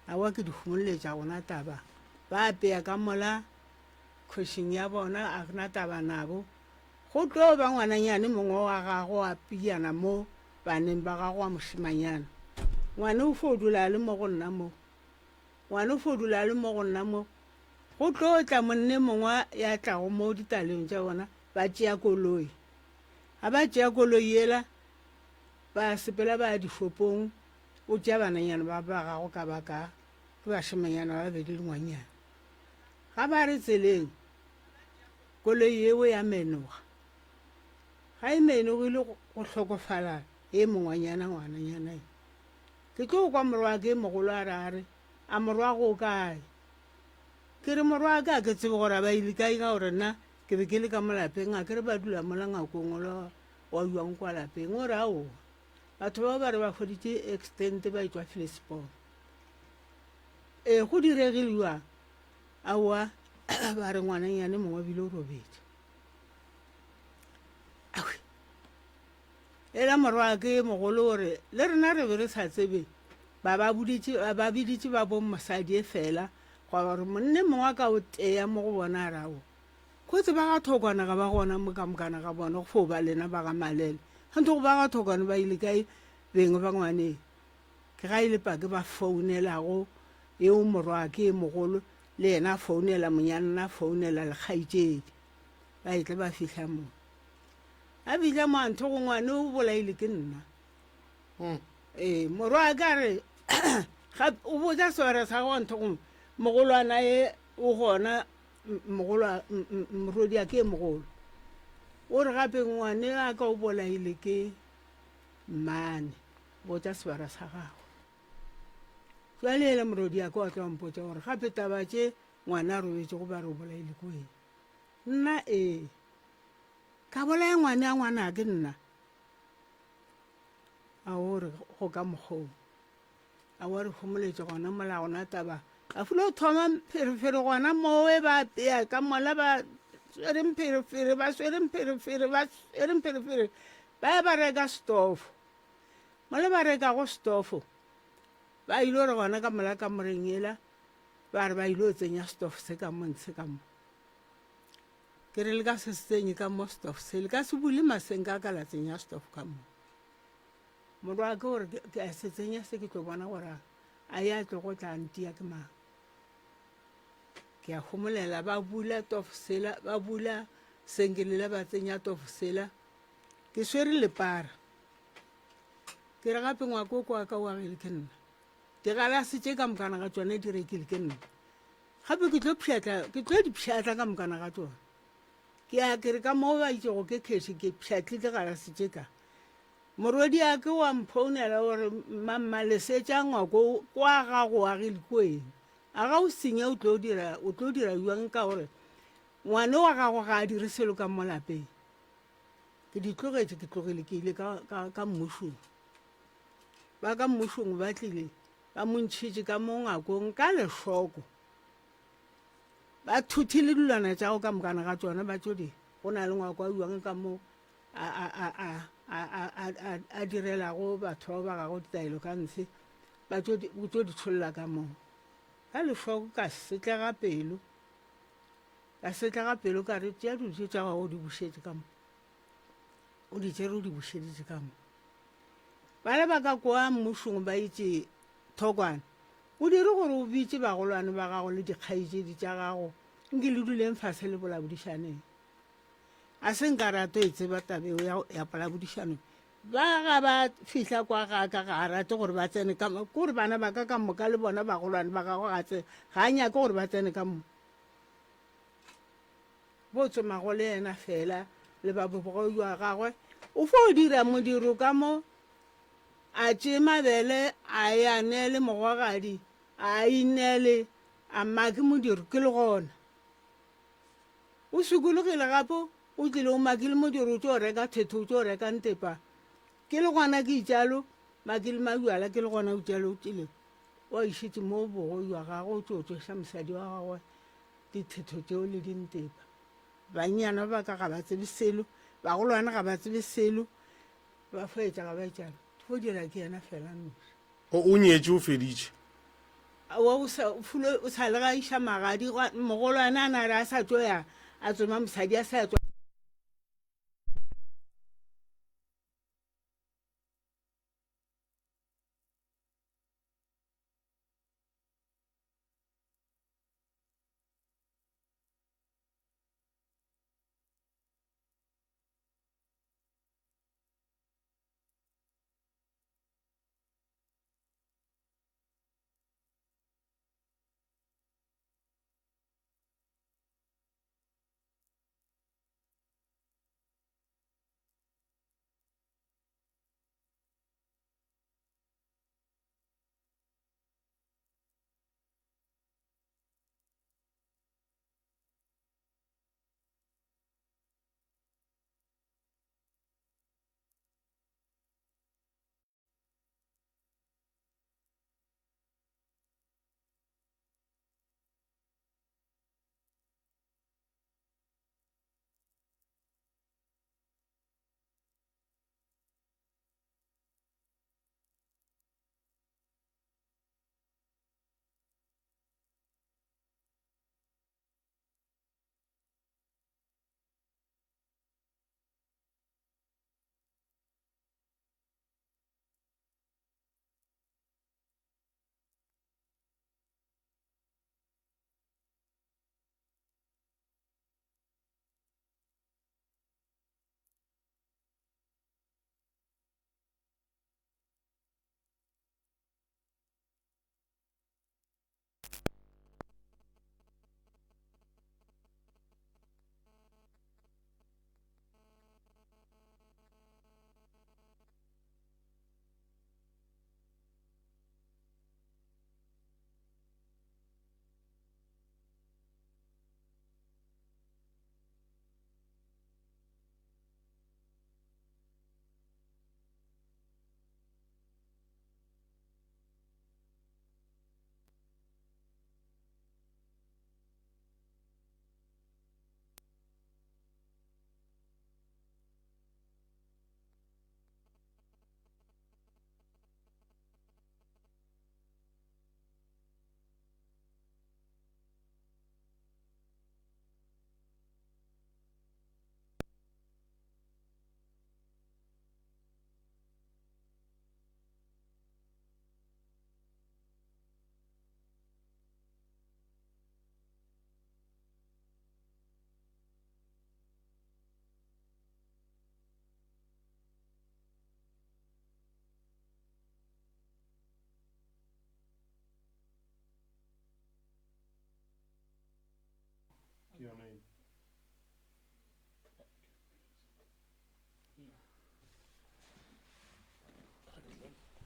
Aowa ke di humoletša gona taba. Ba apea ka mola khošing ya bona a na taba nabo. Go tlo ba ngwananyane mongwe wa gago wa pijana mo baneng ba gago wa mošemanyana. Ngwane o fo dula a le mo go nna mo. Ngwane o fo dula a le mo go nna mo. Go tlo tla monne mongwe ya tlago mo ditaleng tša bona ba tšea koloi. Ga ba tšea koloi yela ba sepela ba ya dishopong o tšea bananyana ba ba gago ka ba ka ke bašemanyana ba babedi le ngwanyana. Ga ba re tseleng koloi yeo ya menoga. Ga e menogile go hlokofala e mongwanyana ngwananyana e. Ke tlo kwa morwake e mogolo a re a re, A morwago o kae? Ke re morwake a ke tsebe gore a ba ile kae ka gore nna ke be ke le ka mo lapeng a ke re ba dula mola ngakong ola wa jwang kwa lapeng o re aowa batho bao ba re ba hweditše accident ba etšwa Filisipong. Ee go diregile jwang? Aowa ba re ngwananyane mongwe bile o robetše. Awe. Ela morwake mogolo o re le rena re be re sa tsebe ba ba boditše ba biditše ba bong mosadi e fela gwa ba gore monne mongwe a ka o teya mo go bona a re aowa Kotsi ba ga Thokwana ga ba gona mo ka mokana ga bona go fo ba lena ba ga Malele. Ganthe go ba ga Thokwana ba ile kae beng ba ngwaneng? Ke ga e le pake ba founelago eo morwake e mogolo le yena a founela monyanna a founela lekgaetšedi. Ba etle ba fihla mo. A fihla mo anthe go ngwane o bolaile ke nna. Hmm. Ee, morwake a re ga o botsa swere sa go anthe go mogolwana e o gona Mogolo, morwedi'a ke e mogolo. O re gape ngwane a ka o bolaile ke mmane, botša sebara sa gagwe. Jwale yena morwedi'a ke wa tlo mpotša gore gape taba tše ngwana a robetšego ba re o bolaile ke wena. Nna ee, ka bolaya ngwane a ngwana ke nna. A o re go ka mokgoo. A wa re homoletše gona mola gona taba a fulo thoma mpherefere gona mowe ba apea ka mola ba swere mpherefere ba swere mpherefere ba swere mpherefere ba ya ba reka stofo mola ba rekago stofo ba ile gore gona ka mola kamoreng yela ba re ba ile tsenya stofo se ka mo ntshe ka mo ke re le ka se se tsenye ka mo stofo se le ka se bule masenka a ka la tsenya stofo ka mo Morwa ke gore ke a se tsenya se ke tlo bona gore a ya tlo go tla ntia ke mang. Ke a homolela ba bula tofo sela ba bula senkelela ba tsenya tofo sela ke swere lepara. Ke re gape ngwako ko wa ka o agile ke nna. Digalase tše ka mokana ga tšona di rekile ke nna. Gape ke tlo pšhatla ke tlo di pšhatla ka mokana ga tšona. Ke a ke re ka mo ba itšego ke kheshe ke pšhatlile galase tše ka. Morwediake o a mphounela o re, Mma, lesetša ngwako kwa ga go agile kweng. A ga o senye o tlo dira, o tlo dira bjang ka gore ngwane wa gago ga a dire selo ka mo lapeng. Ke di tlogetše, ke tlogile ke ile ka, ka, ka mmušong. Ba ka mmušong ba tlile ba mo ntšhitše ka mo ngwakong ka lešoko. Ba thuthile dilwana tša go ka mokana ga tšona ba tšo di, go na le ngwako wa bjang ka mo a, a, a, a, a, a, a, a, a direlago batho bao ba gago ditaelo ka ntshe, ba tšo di, o tšo di tšholla ka moo. Ka lešoko ka setlega pelo, ka setlega pelo ka re, tšea dilo tše tša gago o di bušetše ka mo. O di tšere o di bušeditše ka mo. Bale ba ka kwa mmušong ba itše, Thokwane, o dire gore o bitše bagolwane ba gago le dikgaetšedi tša gago, nke le duleng fase le bolabodišaneng. A se nka rato e tseba taba eo ya, ya polabodišano. Ba ga ba fihla kwa ga ka ga a rate gore ba tsene ka mo, kore bana ba ka ka moka le bona bagolwane ba gagwe ga tse, ga a nyake gore ba tsene ka mo. Bo tsomago le yena fela le ba bobogodi wa gagwe, o fo dira modiro ka mo, a tšee mabele a ye a neele mogogadi, a ineele, a make modiro ke le gona. O sokologile gape o tlile o makile modiro o tšo reka thetho o tšo reka ntepa. Ke le gona ke itšalo makile mabjala ke le gona o tšalo o tlile. O a išetše mo bogoyi wa gagwe o tšo tšweša mosadi wa gagwe dithetho tšeo le dintepa. Bannyana ba ka ga ba tsebe selo, bagolwane ga ba tsebe selo, ba fo etša ga ba etšana. Di fo dira ke yena fela noši. O, o nyetše o feditše? Aowa, o sa, Fulo o sa le ga iša magadi, mogolwane a na re a sa tšo ya a tsoma mosadi a sa tšwa. Ke yona e.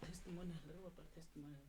Testimonial, re bapala testimonial.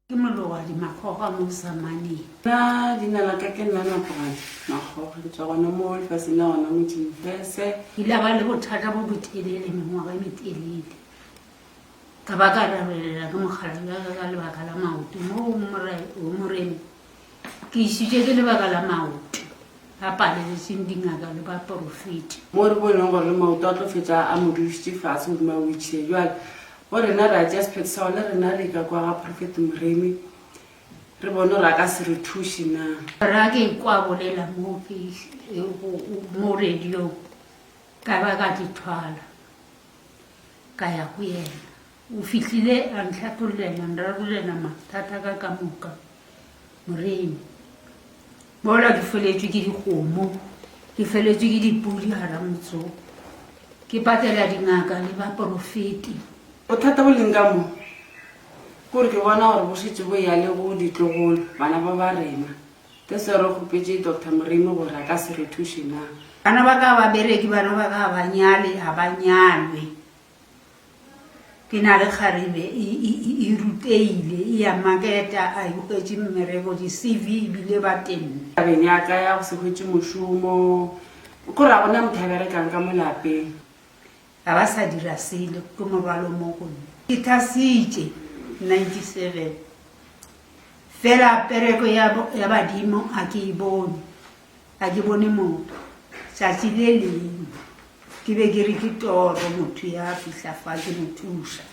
Ke mologadi Makgoga mo Samaneng. Nna leina la ka ke nna Napogadi Makgoga, ke tšwa gona mo lefaseng la gona mo Tšimfese. Ke ile ba le bothata bo botelele mengwaga e metelele ka ba ka rabelela ke mokgalabje wa ka ka lebaka la maoto mo go Moremi ke išitše ke lebaka la maoto a paleletseng dingaka le baporofeti. Mo re boneng gore le maoto a tlo fetša a mo dudišitše fase godimo a wheelchair jwale go rena ra tšea sephetho sa gore le rena re ka kwa ga Prophet Moremi re bone gore a ka se re thuše na. Ra ke kwa bolela mo mo radiong ka ba ka di thwala ka ya go yena. O fihlile a ntlhathollela nrarollela mathata ka ka moka. Moremi, mola ke feletšwe ke dikgomo, ke feletšwe ke dipudi gara motse wo. Ke patela dingaka le baporofeti. Bothata bo leng ka mo ke gore ke bona gore bo šetše bo ya le go ditlogolo, bana ba ba rena. That's why re kgopetše Doctor Moremi gore a ka se re thuše na. Bana ba ka ga ba bereke, bana ba ka ga ba nyale, ga ba nyalwe. Ke na le kgarebe e, e, e, e ruteile, e ya maketa, a e hwetše mmereko, di-CV ebile ba tenne. Tabeng ya ka ya go se hwetše mošomo, ke gore ga gona motho a berekang ka mo lapeng. Ga ba sa dira selo, ke morwalo mo go nna. Ke thasitše 97, fela pereko ya, ya badimo a ke e bone, ga ke bone motho. Tšatši le lengwe ke be ke re ke toro, motho ya fihla fa ke mo thuša,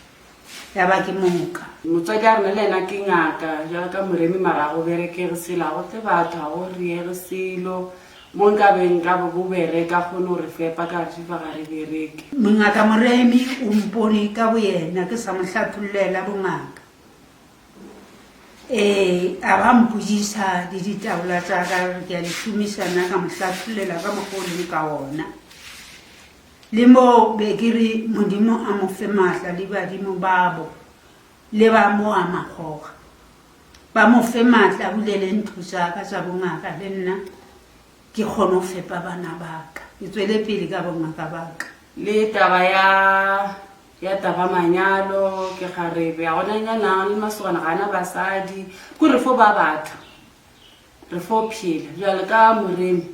ya ba ke moka. Motswadi a rena le yena ke ngaka, bjalo ka Moremi, mara ga go berekege selo, ga go tle batho, ga go riege selo. Mo nka be nka bo bo bereka kgone go re fepa ka re fa ga re bereke. Mongaka Moremi o mpone ka boyena ke sa mo hlathollela bongaka. Ee, a ba mpotšiša le ditaola tša ka gore ke a di šomiša na ka mo hlathollela ka mokgwa o leng ka ona. Le mo be ke re Modimo a mo fe maatla le badimo babo le ba mo a makgoga. Ba mo fe maatla a bulele ntlo tša ka tša bongaka le nna ke kgone go fepa bana ba ka, ke tswele pele ka bongaka ba ka. Le taba ya ya taba manyalo ke kgarebe a gona nyanang le masogana ga ana basadi ko re fo ba batho re fo phela bjale ka moremi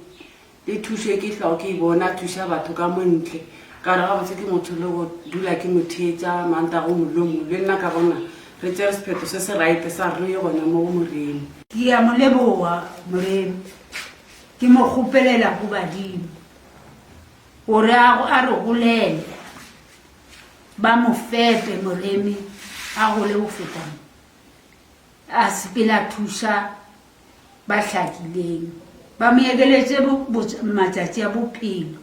Le thušo e ke hlwago ke e bona a thuša batho ka mo ntle, ka re gabotse ke motho le go dula ke mo theetša Mantaga o mongwe le o mongwe, le nna ka bona re tšere sephetho se se right sa re re ye gona mo go Moremi. Ke a mo leboga Moremi, ke mo kgopelela go badimo gore a a re golele, ba mo fepe Moremi a gole go feta mo, a sepele a thuša ba hlakileng, ba mo ekeletše matšatši a bophelo,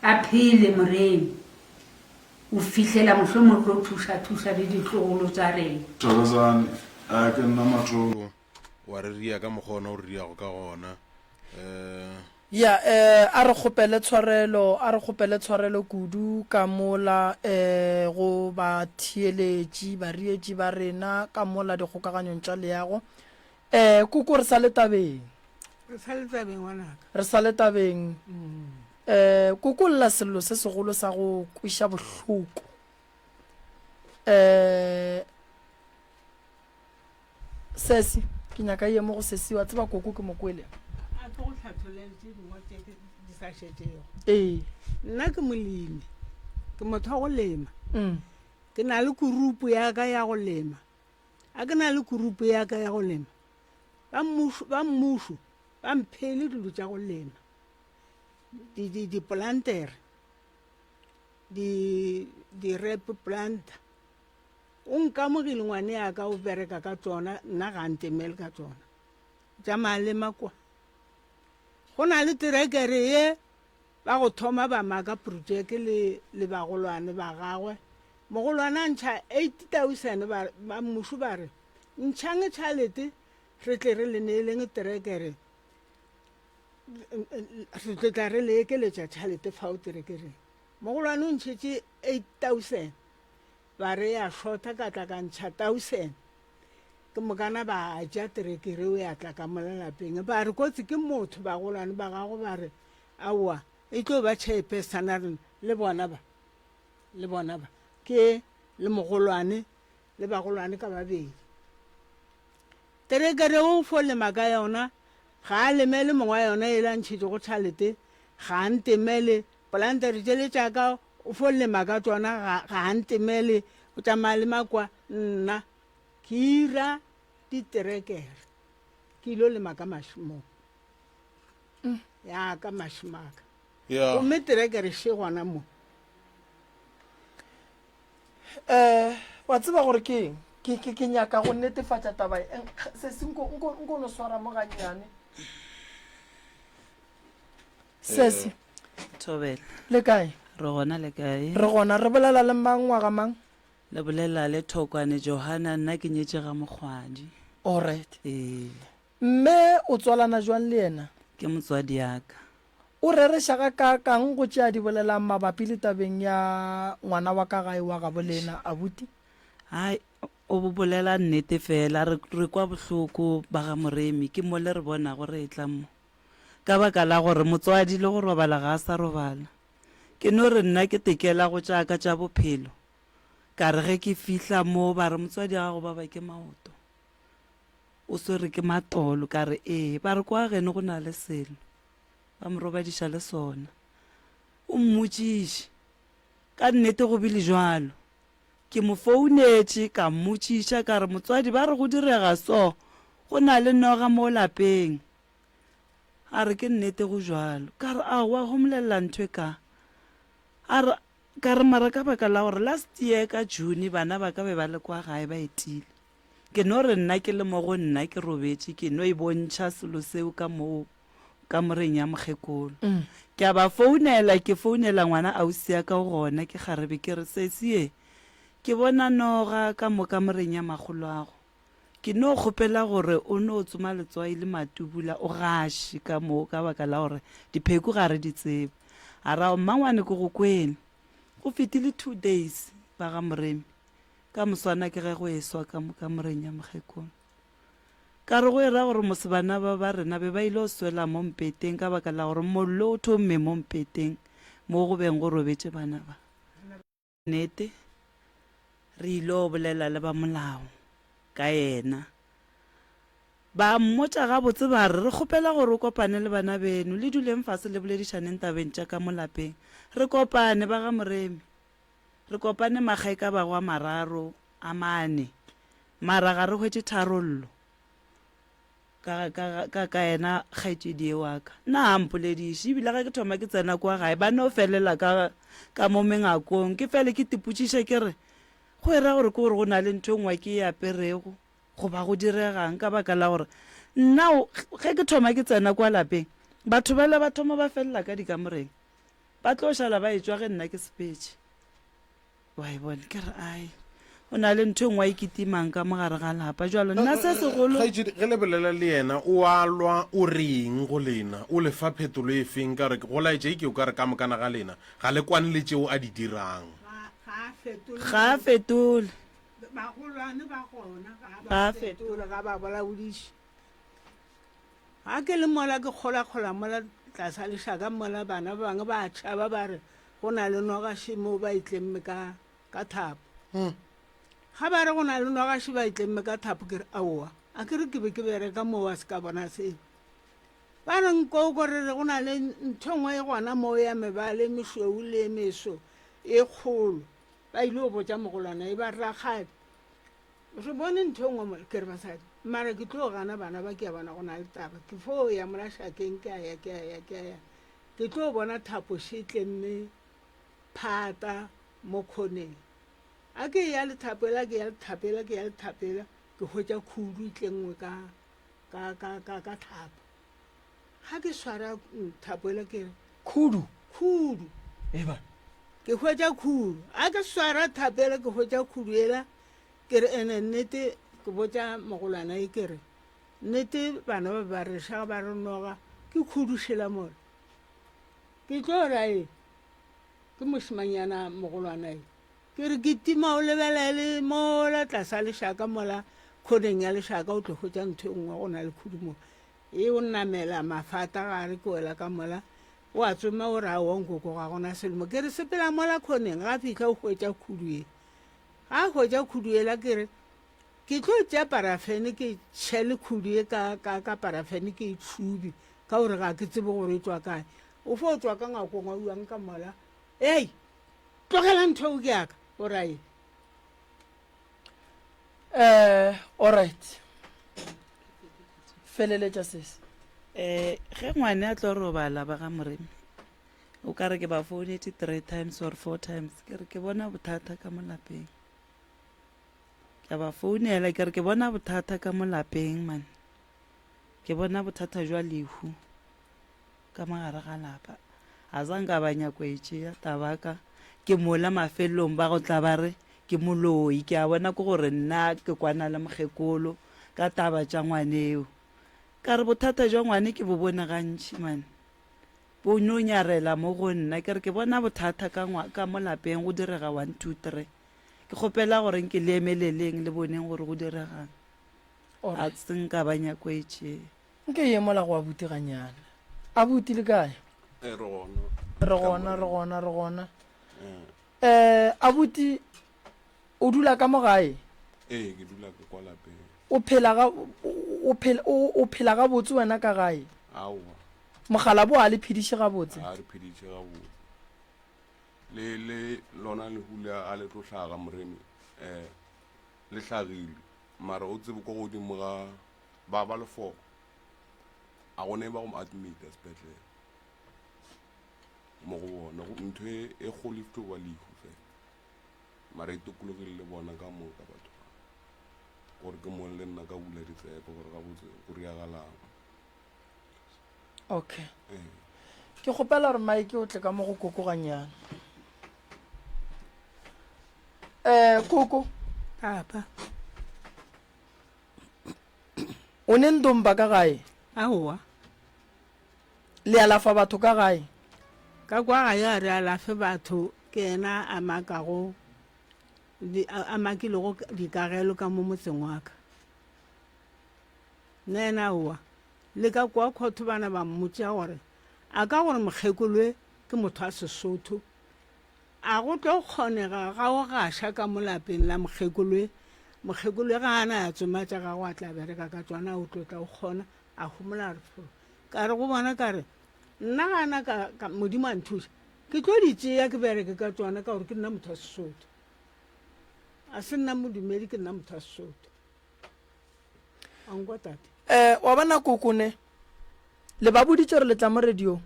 a phele Morena, go fihlela mohlomong tlo thuša-thuša le ditlogolo tša rena. Thokozani, A ke nna Mathoko. Wa re ria ka mokgwa ona o re riago ka gona. Eh. Ya, eh, a re kgopele tshwarelo, a re kgopele tshwarelo kudu ka mola, eh, go batheeletši, bareetši ba rena ka mola dikgokaganyong tša leago. Eh, koko re sa le tabeng. Re sa le tabeng ngwanaka. Re sa le tabeng. Eh, koko lla sello se segolo sa go kweša bohloko. Eh, sesi, ke nyaka ye mo go sesi wa tseba koko ke mo kwele. A tlo go hlathollela tše dingwe tše di sa šetšego. Ee. Nna ke molemi, ke motho wa go lema. Mm. Ke na le kurupu ya ka ya go lema. A ke na le kurupu ya ka ya go lema, ba mmušo, ba mmušo ba mphele dilo tša go lema, di, di, dipolantere, di, di-rep planter. O nkamogile ngwane ya ka o bereka ka tšona, nna ga a ntemele ka tšona. Tšamaya lema kwa. Go na le terekere ye ba go thoma ba maka projeke le, le bagolwane ba gagwe. Mogolwane a ntšha 8000 ba, ba mmušo ba re, Ntšhang tšhalete re tle re le neeleng terekere, re tlo tla re le ekeletša tšhalete fao terekereng. Mogolwane o ntšhetše 8000 ba re ya shota ka tla ka ntšha 1000 ke mokana ba ja terekere o ya tla ka mola lapeng ba re kotsi ke motho bagolwane ba gago ba re aowa e tlo ba chairperson a rena le bona ba le bona ba ke le mogolwane le bagolwane ka babedi terekere o fo lema ka yona ga a lemele mongwe wa yona e la ntšhetšego tšhalete ga a ntemele polantere tšele tša ka o fo lema ka tšona ga ga a ntemele o tšamaya le makwa nna ke ira diterekere ke ilo lema ka mašemong ya ka mašemo a ka Yeah. gomme terekere še gona mo Eh, wa tseba gore ke eng ke ke ke nyaka go netefatša taba e. Sesi nko nko nko no swara mo gannyane Sesi. Thobela. Le kae? Re gona le kae? Re gona. Re bolela le mang ngwaga mang? Le bolela le Thokwane Johana, nna ke nyetše ga Mokgwadi. Alright. Ee. Mme o tswalana jwang le yena? Ke motswadi ya ka. O rereša gakaakang go tše a di bolelang mabapi le tabeng ya ngwana wa ka gae wa gabo lena, abuti? Hai, o bolela nnete fela. Re, re kwa bohloko ba ga Moremi, ke mo le re bonago re etla mo. Ka baka la gore motswadi le go robala ga a sa robala. Ke no re nna ke tekela go tša ka tša bophelo. Ka re ge ke fihla mo ba re motswadi a gago baba ke maoto. O swere ke matolo. Ka re ee. Ba re kwa geno go na le selo. Ba mo robadiša le sona. O mmotšiše. Ka nnete go bile bjalo. Ke mo founetše ka mmotšiša ka re motswadi ba re go direga so, go na le noga mo lapeng. A re ke nnete go bjalo. Ka re aowa homolelela ntho e ka. A re ka re mara ka baka la gore last year ka June bana ba ka be ba le kwa gae ba etile. Ke no re nna ke le mo go nna ke robetše ke no e bontšha selo seo ka moo kamoreng ya mokgekolo. Ke a ba founela, ke founela ngwana ausi ya ka o gona ke kgarebe ke re sesi ye ke bona noga ka mo kamoreng ya makgoloago. Ke no kgopela gore o no tsoma letswai le matubula o gaše ka moo ka baka la gore dipheku ga re di tsebe. A ra mmangwane ke go kwele. Go fetile 2 days ba ga Moremi ka moswana ke ge go eswa ka mo kamoreng ya mokgekolo. Ka re go e ra gore mos bana ba ba rena be ba ile go swela mo mpeteng ka baka la gore mollo o thomme mo mpeteng mo go beng go robetše bana ba. Nnete, re ile go bolela le ba molao ka yena. Ba mmotša gabotse ba re, Re kgopela gore o kopane le bana beno, le duleng fase le boledišaneng tabeng tša ka mo lapeng. Re kopane, ba ga Moremi. Re kopane makga e ka bago a mararo, a mane, mara ga re hwetše tharollo. Ka, ka, ka, ka yena kgaetšedi ye wa ka. Nna ga a mpolediše, ebile ge ke thoma ke tsena kwa gae, ba no felela ka, ka mo mengakong. Ke fele ke tipotšiša ke re, Go e ra gore ke gore go na le ntho e nngwe ke e aperego, goba go diregang? Ka baka la gore nna ge ke thoma ke tsena kwa lapeng, batho bale ba thoma ba felela ka dikamoreng. Ba tlo šala ba etšwa ge nna ke sepetše. Wa e bona? Ke re, Ai, o na le ntho e nngwe a e kitimang ka mo gare ga lapa. Bjalo nna se segolo. Kgaetšedi, ge le bolela le yena, o a lwa, o reng go lena? O le fa phetolo e feng? Ka gore go laetša e ke o ka re ka mokana ga lena ga le kwane le tšeo a di dirang. Ga a fetole. Bagolwane ba gona ga ba fetole, ga ba bolaodiše. Ga ke le mola ke kgolakgola mola tlasa lešaka mola bana ba bangwe ba tšhaba ba re go na le noga še mo ba e tlemme ka, ka thapo. Ga ba re go na le noga še ba e tlemme ka thapo ke re aowa, a ke re ke be ke bereka moo wa se ka bona seo. Ba re nkoko re re go na le ntho e nngwe e gona moo ya mebala e mešweu le e meso e kgolo. Ba ile go botša mogolwana e ba re rakgadi Re bone ntho e nngwe mola, ke re basadi, mara ke tlo gana bana ba ke a bona go na le taba. Ke fo ya mola šakeng ke a ya ke a ya ke a ya. Ke tlo bona thapo še tlemme phata mo khoneng. A ke ya le thapo ela ke ya le thapo ela ke ya le thapo ela ke hwetša khudu e tlenngwe ka ka ka ka ka thapo. Ga ke swara thapo ela ke re Khudu. Khudu. Eba. Ke hwetša khudu. A ke swara thapo ela ke hwetša khudu ela ke re ene nnete ke botša mogolwana e ke re nnete bana ba ba re šaga ba re noga ke khudu šela mola. Ke tlo ra e ke mošemanyana mogolwana e ke re ke tima o lebelele mola tlasa lešaka mola khoneng ya lešaka o tlo hwetša ntho e nngwe go na le khudu mo. E o namela mafata gare ke wela ka mola o a tsoma o re aowa nkoko ga gona selo mo. Ke re sepela mola khoneng ga fihla o hwetša khudu ye. Ga a hwetša khudu yela ke re ke tlo tšea parafene ke tšhele khudu ye ka, ka, ka parafene ke e tšhube ka gore ga ke tsebe gore e tšwa kae. O fo tšwa ka ngakong wa uang ka mola. Ei, tlogela ntho eo ke yaka. O ra eng? Eh, alright. Feleletša sesi. Eh, ge ngwane a tlo robala ba ga Moremi, o ka re ke ba founetše three times or four times, ke re ke bona bothata ka mo lapeng. Ke a ba founela ke re ke bona bothata ka mo lapeng man. Ke bona bothata jwa lehu ka mo gare ga lapa. A sa nka ba nyako e tšea taba ka ke mola mafelelong ba go tla ba re ke moloi. Ke a bona ke gore nna ke kwana le mokgekolo ka taba tša ngwaneo. Ka re bothata jwa ngwane ke bo bone gantši man. Bo no nyarela mo go nna. Ke re ke bona bothata ka ngwa, ka mo lapeng go direga one, two, three. Ke kgopela gore nke le emeleleng le boneng gore go diregang. A se nka ba nyako e tšee. Nke ye mola go abuti ganyane. Abuti le kae? Eh, re gona. Re gona, re gona, re gona. Eh, abuti o dula ka mo gae? Ee, ke dula ka kwa lapeng. O phela ga o phela o phela gabotse wena ka gae? Aowa. Mogala bo a le phediše gabotse? A re phediše gabotse. Le le lona lehu le a le tlo hlaga moremi eh le hlagile mara o tsebe ko godimo ga ba ba lefoko a go ne ba go mo admita sepetlele mo go bona ntho e, e kgolo e tlo ba lehu fela mara e tokologile le bona ka moka batho ba gore ke mo le nna ka bula ditsebe gore gabotse go riagalang okay ee. ke kgopela gore mike o tle ka mo go koko ganyana um koko papa o ne ndomba ka gae aowa Le alafa batho ka gae? Ka kwa gae ga re alafe batho, ke yena a makago, a makilego dikagelo ka mo motseng wa ka. Nna yena aowa. Le ka kwa khotho bana ba mmotša gore a ka gore mokgekoloe ke motho wa Sesotho, a go tlo kgonega ga o gaša ka mo lapeng la mokgekoloe, mokgekoloe ga a na ya tsoma tša gagwe a tla bereka ka tšona, o tlo tla o kgona, a homola a re fo. Ka re go bona ka re, Nna gana ka, ka, Modimo a nthuša, ke tlo di tšea ke bereke ka tšona ka gore ke nna motho wa Sesotho. A se nna modumedi, ke nna motho wa Sesotho. A nkwa tate? Eh, wa bona koko ne? Le ba boditše gore le tla mo radiong?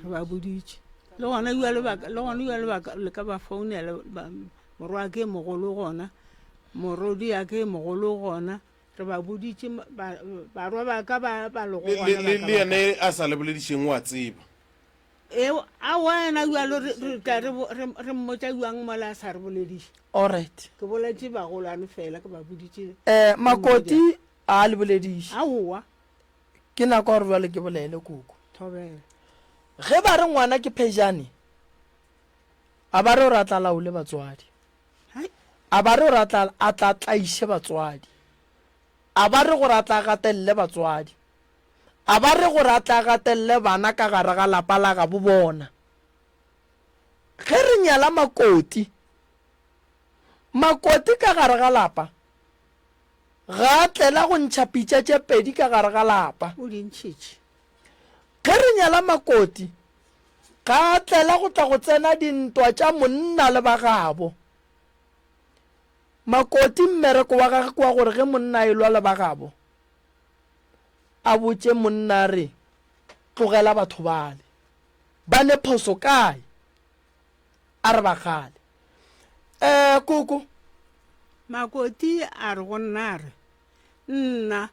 Re ba boditše. Le gona jwale ba, le gona jwale ba, le ka ba founela, ba, morwa ke e mogolo gona, morodi ya ke e mogolo gona. Re ba boditše, ba, barwa ba ka ba, ba lego Le, le, gona le, ba ka le ba yena e a sa le boledišeng o a tseba. E, aowa yena bjalo re, re tla re, re, re mmotša bjang mola a sa re bolediše? Alright. Ke boletše bagolwane fela, ke ba boditše. Eh, Makoti a a le bolediše. Aowa. Ke nako ya gore bjale ke bolele, koko. Thobela. Ge ba re ngwana ke phejane, a ba re gore a tla laole batswadi. A ba re gore a tla, a tla tlaiše batswadi. A ba re gore a tla gatelele batswadi. A ba re gore a tla gatelele bana ka gare ga lapa la gabo bona. Ge re nyala makoti, makoti ka gare ga lapa ga a tlela go ntšha pitša tše pedi ka gare ga lapa. O di ntšhitše. Ge re nyala makoti, ga a tlela go tla go tsena dintwa tša monna le ba gabo. Makoti mmereko wa gage ke wa gore ge monna a elwa le ba gabo, a botše monna a re, Tlogela batho bale. Ba ne phoso kae? A re ba gale. Eh, koko. Makoti a re go nna a re, Nna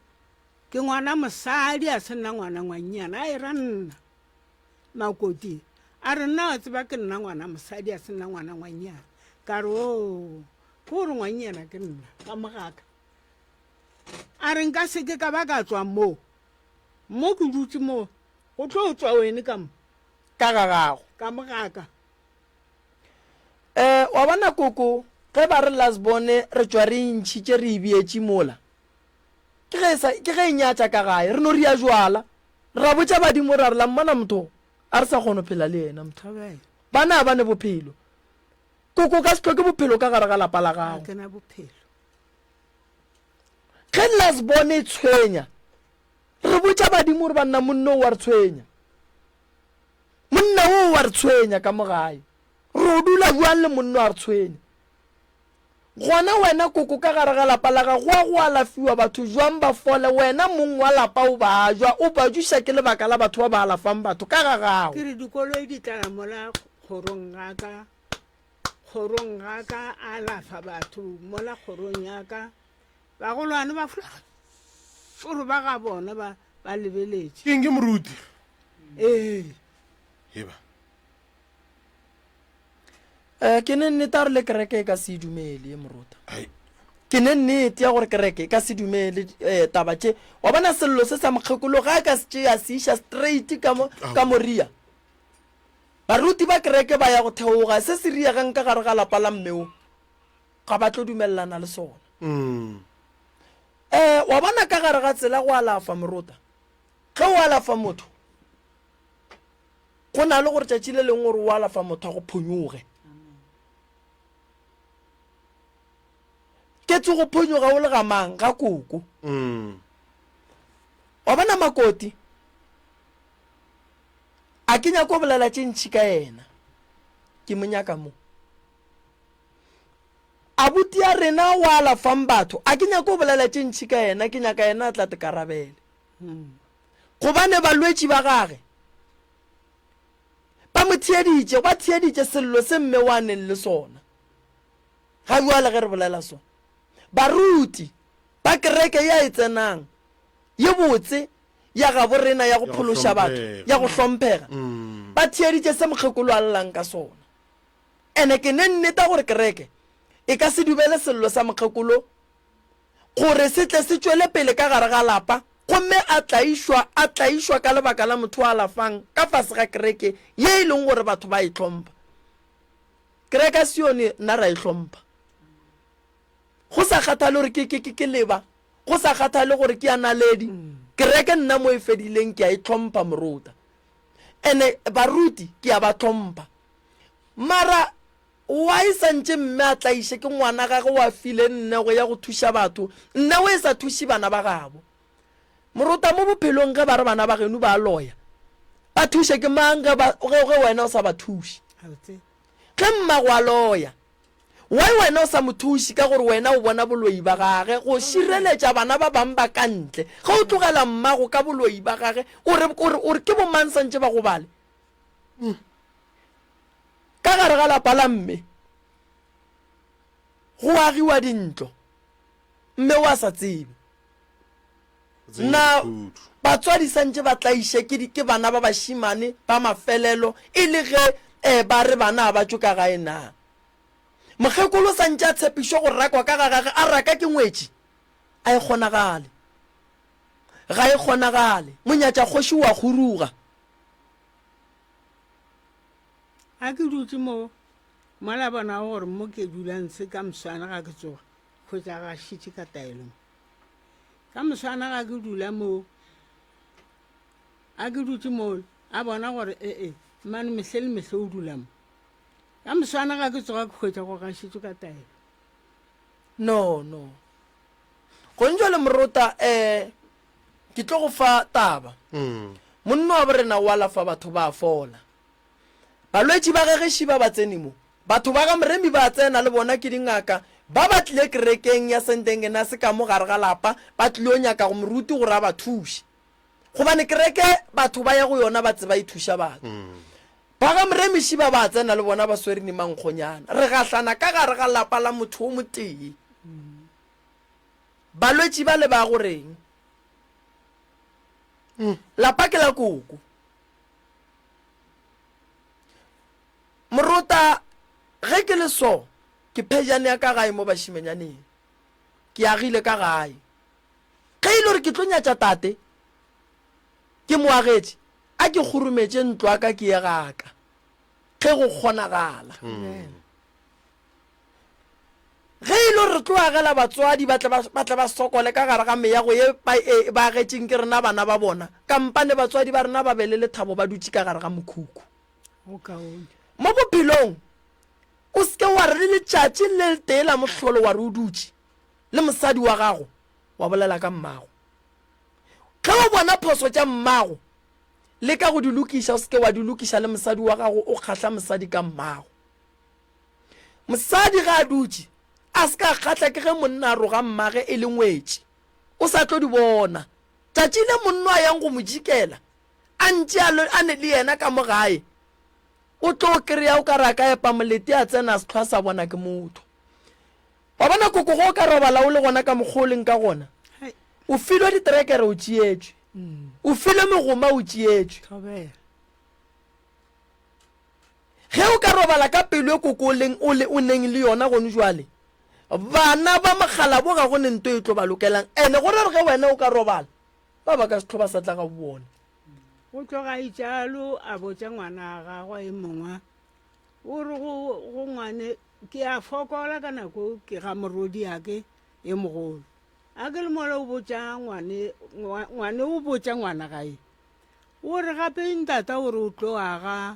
ke ngwana mosadi a se nna ngwana ngwannyana, a e ra nna. Makoti a re, Nna wa tseba ke nna ngwana mosadi a se nna ngwana ngwannyana. Ka re, Oo, ke gore ngwannyana ke nna, ka mogaka. A re, Nka se ke ka ba ka tswa mo. Mo ke dutše mo, go tlo tswa wene ka mo. Ka ga gago. Ka mogaka. Eh, wa bona koko, ge ba re last born re tšwa re e ntšhitše re e beetše mola. Ke ge e sa, ke ge e nyatša ka gae. Re no ria jwala. Ra botša badimo ra re la mmona motho a re sa kgona go phela le yena motho. Bana a ba ne bophelo. Koko o ka se hloke bophelo ka gare ga lapa la gago. Ga ke na bophelo. Ge last born e tshwenya, re botša badimo gore banna monna o wa re tshwenya. Monna o wa re tshwenya ka mo gae. Re o dula bjang le monna wa re tshwenya? Gona wena koko ka gare ga lapa la gago gwa go alafiwa batho jwang ba fole wena mong wa lapa o bajwa o bajuša ke lebaka la batho ba ba alafang batho ka ga gago. Ke re dikoloi di tlala mola kgorong ga ka, kgorong ga ka alafa batho mola kgorong ya ka. Bagolwane ba foro ba ga bona ba ba lebeletše. Keng ke moruti? Ee. Heba. Eh, ke ne nnete a re le kereke e ka se e dumele ye morota. Ke ne nnete ya gore kereke e ka se dumele eh, taba tše. Wa bona sello se sa mokgekolo ga a ka se tšea se iša straight ka mo ka moria. Baruti ba kereke ba ya go theoga, se se riegang ka gare ga lapa la mme wo, ga ba tlo dumelelana le sona. Um wa bona ka gare ga tsela go alafa morota, ge o alafa motho, go na le gore tšatši le lengwe gore o alafa motho a go phonyoge. Ke tse go phonyoga o le ga mang, ga koko. Wa bona makoti, a ke nyako bolela tše ntši ka yena, ke mo nyaka mo. Abuti ya rena o alafang batho, a ke nyako bolela tše ntši ka yena, ke nyaka yena a tla tekarabele. Gobane balwetši ba gage ba mo theeditše, ba theeditše sello se mme wa neng le sona. Ga bjale ge re bolela so, baruti ba kereke ye a e tsenang ye botse ya gabo rena ya go phološa batho, ya go hlomphega, ba theeditše se mokgekolo a llang ka sona. Ene ke ne nneta gore kereke e ka se dumele sello sa mokgekolo gore se tle se tšwele pele ka gare ga lapa gomme a tlaišwa, a tlaišwa ka lebaka la motho a alafang ka fase ga kereke ye e leng gore batho ba e hlompha. Kereke ya Sione nna ra e hlompha. Go sa kgathale gore ke, ke, ke, ke leba, go sa kgathale gore ke ya naledi, kereke nna mo e fedileng ke a e hlompha morota. Ene baruti ke a ba hlompha. Mara why santše mme a tlaiše ke ngwana gage wa file nnego ya go thuša batho, nnego e sa thuše bana ba gabo. Morota mo bophelong ge ba re bana ba geno ba loya, ba thuše ke mang ge, ba, ge, ge wena o sa ba thuše? Ge mmago a loya, why wena o sa mo thuše ka gore wena o bona boloi ba gage go šireletša bana ba bang ba ka ntle? Ge o tlogela mmago ka boloi ba gage, o re, o re, o re ke bomang santše ba gobale? Ka gare ga lapa la mme go agiwa dintlo, mme o a sa tsebe. Na batswadi santše ba tlaiše ke, ke bana ba bašemane ba mafelelo e le ge eh, ba re bana ga ba tšwe ka gae na? Mokgekolo santše a tshepišwe go rakwa ka ga gage a raka ke ngwetši? A e kgonagale. Ga e kgonagale. Monyatšakgoši o a kguruga. A ke dutše mo, mola bonago gore mo ke dulang se ka moswana ga ke tsoga, hwetša ga šitše ka taelo mo. Ka moswana ga ke dula mo, a ke dutše mo, a bona gore ee, mane mehle le mehle o dula mo. Ka moswana ga ke tsoga ke hwetša go gašitšwe ka taelo. No, no. Gong jwale morota, eh, ke tlo go fa taba. Mm. Monna wa borena o alafa batho ba fola. Balwetši ba gage šiba ba tsene mo. Batho ba ga Moremi ba tsena le bona ke dingaka ba ba tlile kerekeng ya Saint Engenas ka mo gare ga lapa ba tlil'o nyaka go moruti gore a ba thuše. Gobane kereke batho ba ya go yona ba tseba e thuša batho. Ba ga Moremi šiba ba tsena le bona ba swere ni mankgonyana. Re gahlana ka gare ga lapa la motho o motee. Balwetši ba le ba go reng? Lapa ke la koko. Morota, ge ke le so, ke phejane ya ka gae mo bašimenyaneng. Ke agile ka gae. Ge e le gore ke tlo nyatša tate, ke mo agetše, a ke kgurumetše ntlo ya ka ke ye ga ka, ge go kgonagala. Ge e le gore re tlo agela batswadi ba tle ba, ba tle ba sokole ka gare ga meago ye ba e ba agetšeng ke rena bana ba bona, kampane batswadi ba rena ba be le lethabo ba dutše ka gare ga mokhukhu. Go kaone. Mo bophelong, o se ke wa re le letšatši le letee la mohlolo wa re o dutše le mosadi wa gago wa bolela ka mmago. Ge o bona phoso tša mmago, leka go di lokiša, o se ke wa di lokiša le mosadi wa gago o kgahla mosadi ka mmago. Mosadi ge a dutše a se ka a kgahla ke ge monna a roga mmage e le ngwetši, o sa tlo di bona. Tšatši le monno a yang go mo jikela a ntše a, a ne le yena ka mo gae, o tlo kry-a o ka re a ka epa molete a tsena a se hlwa sa bona ke motho. Wa bona koko ge o ka robala o le gona ka mokgwa o leng ka gona, o filwe ditrekere o tšeetšwe, o filwe megoma o tšeetšwe. Ge o ka robala ka pelo e koko o leng, o le, o neng le yona gone jwale, bana ba mokgalabo ga go ne nto e tlo ba lokelang. Ene go ra gore ge wena o ka robala, ba ba ka se hlo ba sa tla ga bona. Go tloga itšalo a botša ngwana wa gagwe e mongwe, o re go, go ngwane, ke a fokola ka nako ke ga morwediake e mogolo. A ke le mola o botša ngwane, ngwane o botša ngwana gae. O re gape ntata o re o tlo aga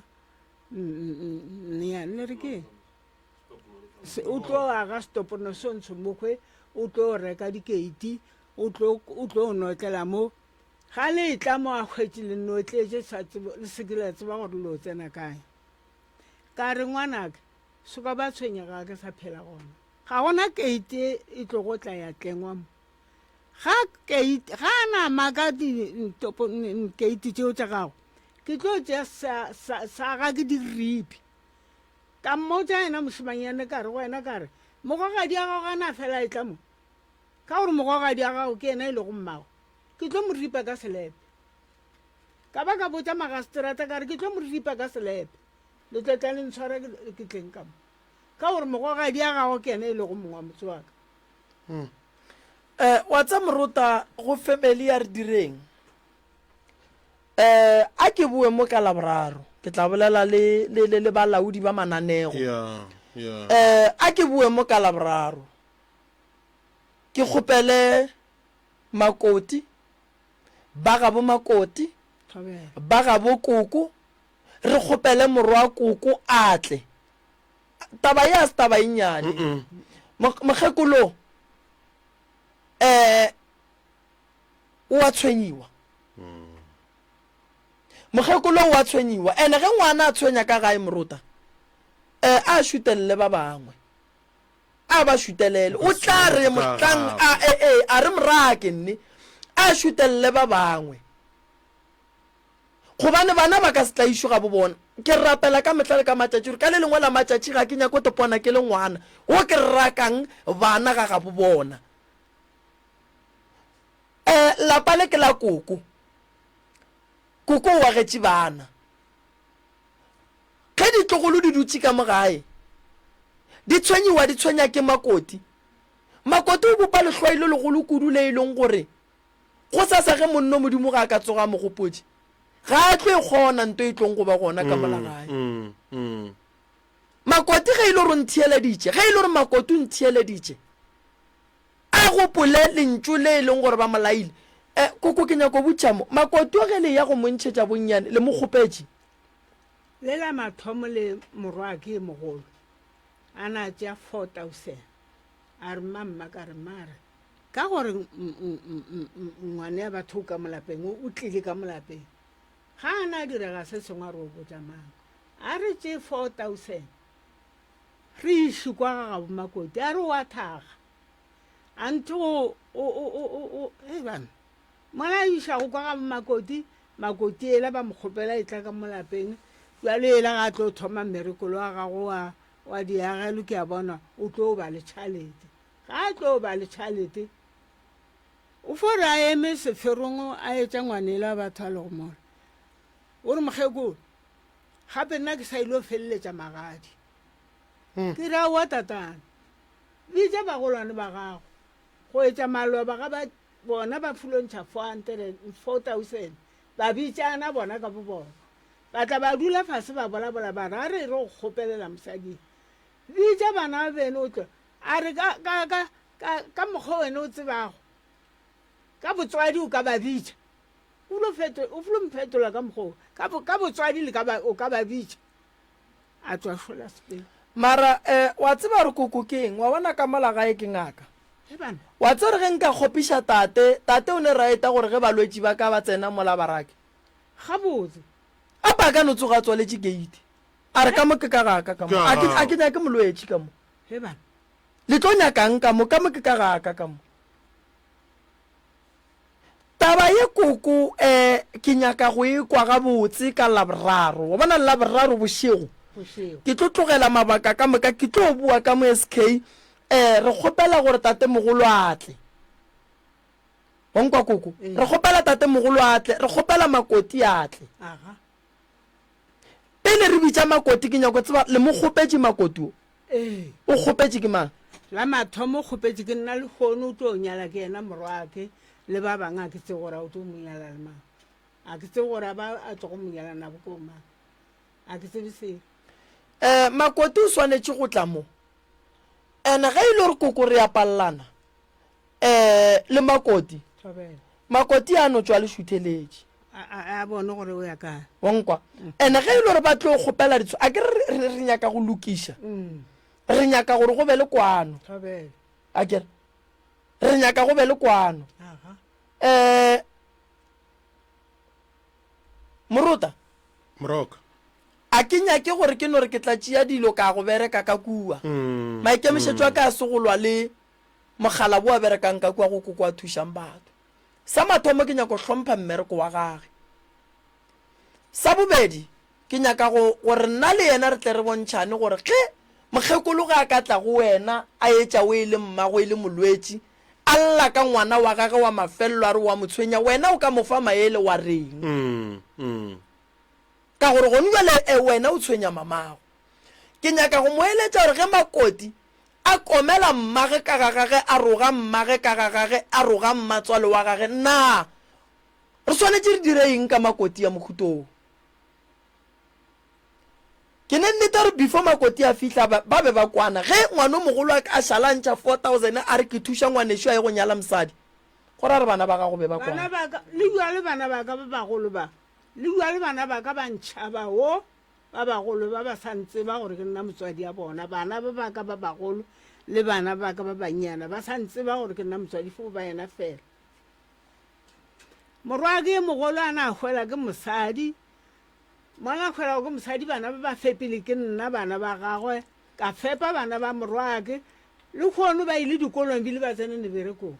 le re ke o tlo aga setopono sontsho mokgwe o tlo reka dikeiti o tlo o tlo notlela mo ga le tla mo a hwetše le notletše sa tsebo le se ke la tseba gore lo tsena kae ka re ngwanaka soka ba tshwenyega ke sa phela gona ga gona keite e tlogo tla ya tlengwa mo Ga keiti, ga a na maka dikeiti tšeo tša gago, ke tlo tšea sa, sa, sa ga ke di ripe. Ka mmotša yena mošemanyane ka re go yena ka re, mogogadi ya gago ga na fela e tla mo, ka gore mogogadi ya gago ke yena e lego mmago, ke tlo mo ripa ka selepe. Ka ba ka botša magaseterata ka re ke tlo mo ripa ka selepe, le tlo tla le ntshwara ke tleng ka mo, ka gore mogogadi ya gago ke yena e lego mong wa motse wa ka. Hmm. Eh, wa tsa morota go family ya re direng. Eh, a ke boe mo ka laboraro. Ke tla bolela le le le, le balaodi ba mananego. Yeah, yeah. Eh, a ke boe mo ka laboraro. Ke kgopele makoti ba gabo makoti ba gabo koko re kgopele morwa koko a tle Taba ye a se taba e nnyane. Mokgekolo um o a tshwenyiwa. Mokgekolo o a tshwenyiwa. Ene ge ngwana a tshwenya ka gae morota, um a šutelele ba bangwe. A ba šutelele. O tla re mohlang a e e a re morake nne. A šutelele ba bangwe. Gobane bana ba ka se tlaišwe ga bo bona. Ke rapela ka mehla le ka matšatši gore ka le lengwe la matšatši ga ke nyake go topona ke le ngwana wo ke rakang bana ga gabo bona. Um lapa le ke la koko. Koko o agetše bana. Ge ditlogolo di dutše ka mo gae, di tshwenyiwa di tshwenya ke Makoti. Makoti o bopa lehlwai le legolo kudu le e leng gore Gosasa ge monno Modimo ga a ka tsoga a mo gopotše, ga a tlo e kgona nto e tlong go ba gona ka mola gae. Makoti ge e le gore o ntheeleditše, ge e le gore Makoti o ntheeleditše, a gopole lentšu le e leng gore ba mo laile. Eh, koko ke nyako botša mo, Makoti o ge le ya go mo ntšhetša bonnyane, le mo kgopetše? Le la mathomo le morwake e mogolo a na tšea 4000 a re mma mma ka re mma a re Ka gore ngwane ya batho ka molapeng o tlile ka molapeng ga a na direga se sengwe a re o botša mang a re tše 4000 re iše kwa ga gabo makoti a re wa thaga a nthe o o e bana mola a išago kwa ga makoti makoti ela ba mo kgopela e tla ka molapeng jalo ela ga a tlo thoma mmerekolo wa gago wa wa diagelo ke a bona o tlo ba le tšhalete Ga a tlo ba le tšhalete, o fo re a eme seferong a etša ngwanela wa batho a lego mola. O re, Mokgekolo, gape nna ke sa ilo feleletša magadi. Hmm. Ke re, Aowa tatana, bitša bagolwane ba gago go etša maloba ga ba bona ba fulontšha 4000 ba bitšana bona ka bo bona ba tla ba dula fase ba bolabola ba re a re re go kgopelela mosading bitša bana ba beno o tlo A re, Ka, ka, ka, ka, ka mokgwa wena o tsebago, ka botswadi o ka ba bitša. O lo feto, o flo mphetola ka mokgwa o. Ka, ka botswadi le ka ba, o ka ba bitša. A tšwa šola sepele. Mara, eh, wa tseba gore koko ke eng? Wa bona ka mola gae ke ngaka. He bana. Wa tseba gore ge nka kgopiša tate, tate o ne raeta gore ge balwetši ba ka ba tsena mola ba rake. Gabotse. Apa a ka no tsoga a tswaletše keiti. A re, Ka mo ke ka ga ka ka mo. A ke, a ke nyake molwetši ka mo. He bana. Le tlo nyakang ka mo? Ka mo ke ka ga ka ka mo. Taba ye koko, eh, ke nyaka go e kwa gabotse ka Laboraro. Wa bona Laboraro bošego, Bošego. ke tlo tlogela mabaka ka moka, ke tlo boa ka mo SK. Eh, re kgopela gore tatemogolo a tle. Wa nkwa koko? Ee. Re kgopela tatemogolo a tle, re kgopela makoti a tle. Aga. Pele re bitša Makoti, ke nyako tseba, le mo kgopetše Makoti o? Ee. O kgopetše ke mang? La mathomo o kgopetše ke nna, lehono o tlo nyala ke yena morwake, le ba bangwe a ke tsebe gore a o tlo mo nyala le mang. A ke tsebe gore a ba a tlogo mo nyala nabo ke bomang. A ke tsebe selo. Um Makoti o swanetše go tla mo. And ge e le gore koko re a palelana um le Makoti, Thobela. Makoti a no tšwa le šutheletše. A, a, a bone gore o ya kae. Wa nkwa? And ge e le gore ba tlo kgopela ditshwa, a ke re re, re nyaka go lokiša. Re nyaka gore go be le kwano. Thobela. A ke re re nyaka go be le kwano. Aha. Um Morota. Moroka. A ke nyake gore ke no re ke tla tšea dilo ka go bereka ka kua. Maikemišetšo a ka a se go lwa le mogala bo a berekang ka kua go koko a thušang batho. Sa mathomo ke nyaka go hlompha mmereko wa gage. Sa bobedi ke nyaka go gore nna le yena re tle re bontšhane gore ge mokgekolo ge a ka tla go wena a etša o e le mmago e le molwetši a lla ka ngwana wa gage wa mafelelo a re o a mo tshwenya, wena o ka mo fa maele wa reng? Ka gore gone bjale e wena o tshwenya mamago. Ke nyaka go mo eletša gore ge Makoti a komela mmage ka ga gage, a roga mmage ka ga gage, a roga mmatswale wa gage, na re swanetše re dire eng ka Makoti ya mohuta wo? Ke ne nnete gore before Makoti a fihla ba, ba be ba kwana. Ge ngwanomogolo a ka šala a ntšha 4000 a re ke thuša ngwanešo a ye go nyala mosadi, go ra re bana ba gago be ba Bana kwana. ba ka, le bjale bana ba ka ba bagolo ba, le bjale bana ba ka ba ntšhaba wo, ba bagolo ba ba sa ntseba gore ke nna motswadi ya bona. Bana ba ba ka ba bagolo le bana ba ka ba bannyana ba sa ntseba gore ke nna motswadi fo ba yena fela. Morwake ye mogolo a na hwela ke mosadi, Mola a hwelago ke mosadi, bana ba ba fepile ke nna, bana ba gagwe, ka fepa bana ba morwake. Lehono ba ile dikolong ebile ba tsene meberekong.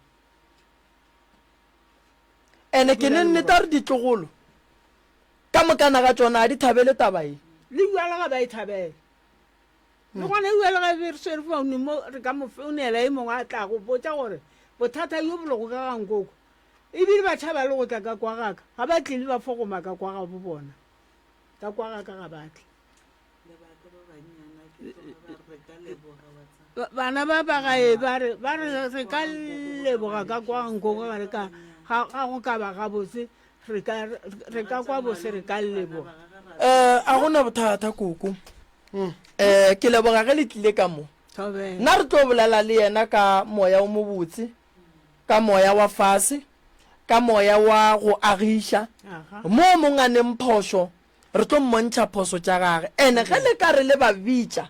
Ene ke ne nnete gore ditlogolo ka mokana ga tšona ga di thabele taba ye. Le bjalo ga ba e thabele. Le gona bjalo ga be re swere founu mo re ka mo founela e mongwe a tla go botša gore bothata bjo bo lego ka ga nkoko Ebile ba tšhaba le go tla ka kwa ga ka. Ga ba tle le ba fogoma ka kwa gabo bona. Ka kwa ga ka ga ba tle. Bana ba ba gae ba re, ba re re ka leboga ka kwa nkoko ga re ka, ga, ga go ka ba gabotse, re ka, re ka kwa bose re ka leboga. Eh, a gona bothata koko. Eh, ke leboga ge le tlile ka mo. Nna re tlo bolela le yena ka moya o mobotse. ka moya wa fase, ka moya wa go agiša. Moo mong a neng phošo, re tlo mmontšha phoso tša gage. Ene ge le ka re le ba bitša,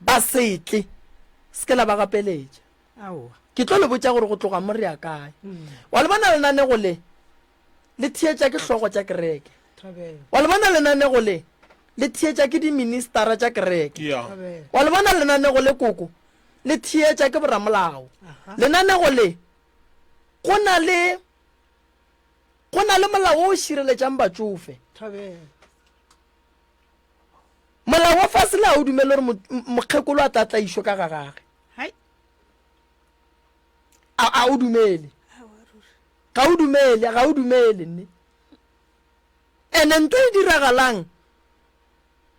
ba se tle, se ke la ba gapeletša. Ke tlo le botša gore go tloga mo re ya kae. Wa le bona lenanego le, le theetša ke hlogo tša kereke. Wa le bona lenanego le, le theetša ke diministara tša kereke. Wa le bona lenanego le koko, le theetša ke boramolao. Lenanego le, go na le go na le molao wo o šireletšang batšofe. Molao wa fase le ga o dumele gore mokgekolo a tla tlaišwe ka ga gage. A a o dumele. Ga o dumele, ga o dumele nne. Ene nto e diragalang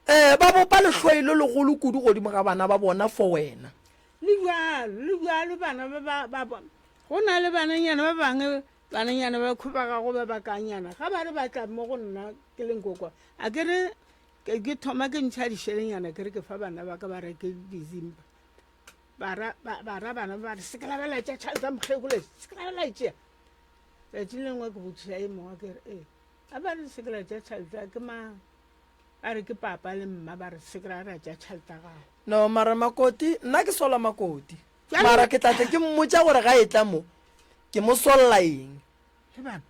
um ba bopa lehloe le legolo kudu godimo ga bana ba bona for wena. Le bjalo, le bjalo bana ba ba ba ba go na le bananyana ba bangwe bananyana ba ba gago ba bakanyana ga ba re ba tla mo go nna ke le nkokwa a ke re ke ke thoma ke ntšha dišelenyana ke re ke fa bana ba ka ba reke dizimba ba ra ba ba ra bana ba re se ke la ba la tša tšhelete mokgekolo se ke la ba la tšea tšatši le lengwe ke botšiša e mongwe ke re ee a ba re se ke la tša tšhelete ke mang Ba re ke papa le mma ba re se ke ra ra tša tšhelete ya gago. No mara Makoti, nna ke sola Makoti. Mara ke tla tle ke mmotša gore ga e tla mo ke mo solla eng.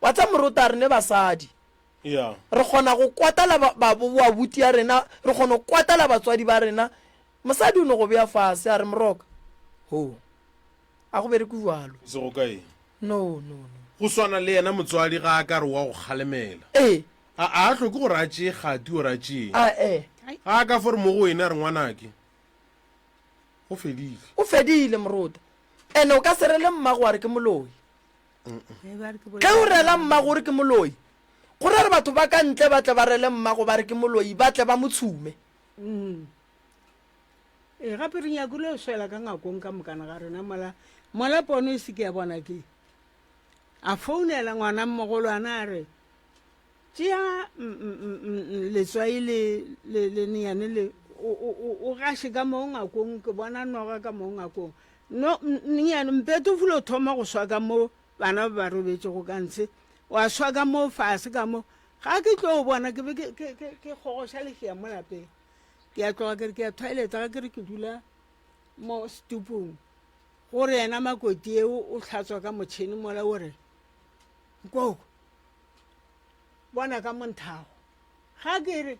Wa tsa morota re ne basadi. Yeah. Re kgona go kwatela ba ba boabuti ya rena, re kgona go kwatela batswadi ba rena. Mosadi o no go bea fase a re moroka. Ho. A go bereke bjalo. E sego kae? No, no, no. Go swana le yena motswadi ga a ka re wa go kgalemela. Ee. A a hloke gore a tšee kgati or a tšee. A e. Ga a ka fo re mo go wena a re ngwanake. Go fedile. Go fedile morota. Ene o ka se rele mmago wa re ke moloi. Ge o rela mmago o re ke moloi, go ra re batho ba ka ntle ba tle ba rele mmago ba re ke moloi, ba tle ba mo tshume. Ee, gape re nyakile go swela ka ngakong ka mokana ga rena mola mola pono e se ke ya bona ke. A founela ngwana mmogolwana a re. Tšea letswai le le le neyane le o o o gaše ka mo ngakong ke bona noga ka mo ngakong. No neyane mpete o filo thoma go swa ka mo bana ba ba robetšego ka ntshe wa swa ka mo fase ka mo. Ga ke tlo bona ke be ke ke ke ke kgogoša lehea mo lapeng. Ke a tloga ke re ke ya toilet ga ke re ke dula mo setupung gore yena makoti eo o hlatswa ka motšhene mola o re nkoko bona ka monthago ga ke re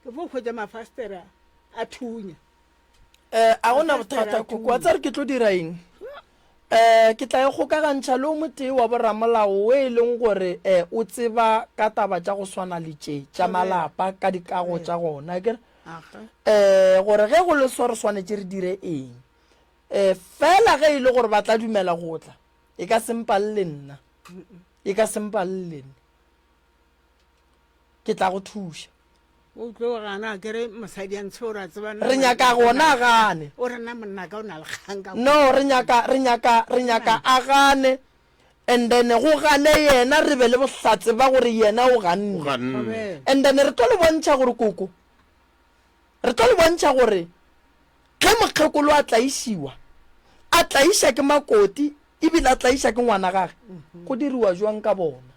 ke fo hwetša mafastere a thunya um a gona bothata koko wa tsare ke tlo dira eng um ke tla e kgokagantšha le o motee wa boramolao o e leng gore um o tseba ka taba tša go swana le tše tša malapa ka dikago tša gona kere um gore ge go le so re swanetše re dire eng um fela ge e le gore ba tla dumela go tla e ka se mpalele nna e ka se mpalele nna ke tla go thuša o tlo gana ke re mosadi a ntshe o ra tseba re nyaka gona a gane o re nna monna ka o na le kgang ka no re nyaka re nyaka re nyaka a gane and then go gane yena re be le bohlatse ba gore yena o ganne and then re tlo le bontšha gore koko re tlo le bontšha gore ge mokgekolo a tlaišiwa a tlaiša ke makoti ebile a tlaiša ke ngwana gage go diriwa jwang ka bona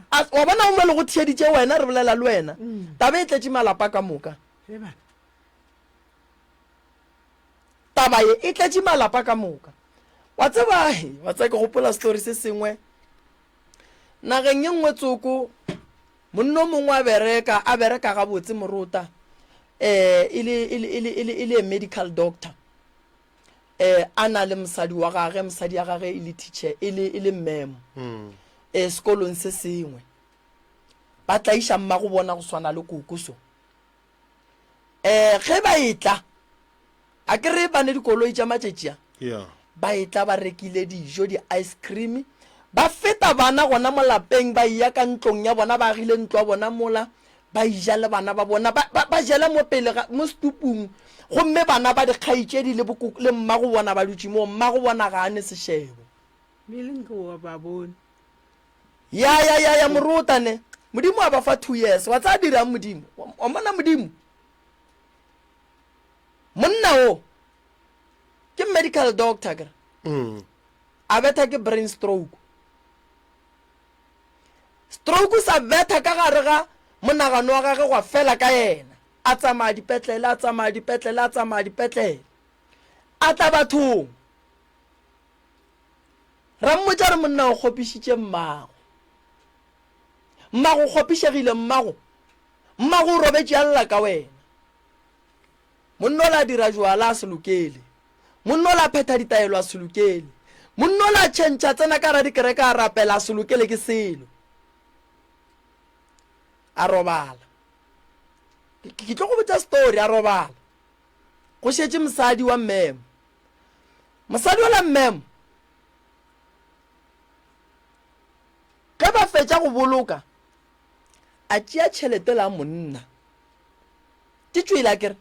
A, wa bona o mo le go theeditše wena re bolela le wena mm. taba e tletše malapa ka moka taba ye e tletše malapa ka moka wa tseba wa tseba ke gopola story se sengwe nageng ye nngwe tsoko monno mongwe a bereka a bereka gabotse morota um e le medical doctor eh a na le mosadi wa gage mosadi ya gage e le teacher e le e le memo mm. eh sekolong se sengwe ba tlaiša mma go bona go swana le koko so eh ge ba etla a ke re ba ne dikoloi tša matšatši a yeah. ba etla ba rekile dijo di-ice cream ba feta bana gona mo lapeng ba eya ka ntlong ya bona ba agile ntlo ya bona mola Ba ija le bana ba bona, ba, ba, ba jela mo pele ga, mo setupung, gomme bana ba dikgaetšedi le bokoko, le mmago bona ba dutše moo, mmago bona ga a ne sešebo. Mmeleng ke wa ba bone. Ya, ya, ya, ya, morota ne. Modimo a ba fa two years. Wa tsaya dirang Modimo? Wa, wa mona Modimo? Monna o, ke medical doctor, kere. Mm. A betha ke brain stroke. Stroke sa betha ka gare ga monagano wa gage gwa fela ka yena. A tsamaya dipetlele, a tsamaya dipetlele, a tsamaya dipetlele. A tla bathong. Ra mmotša re monna o kgopišitše mmago. Mmago o kgopišegile mmago. Mmago o robetše a lla ka wena. Monna ola a dira jwala a se lokele. Monna ola a phetha ditaelo a se lokele. Monna ola a tšhentšha a tsena ka gara dikereke a rapela a se lokele ke selo. A robala. Ke tlo go botša story a robala. Go šetše mosadi wa mmemo. Mosadi ola mmemo ge ba fetša go boloka a tšea tšhelete la monna Ke tšwele akere.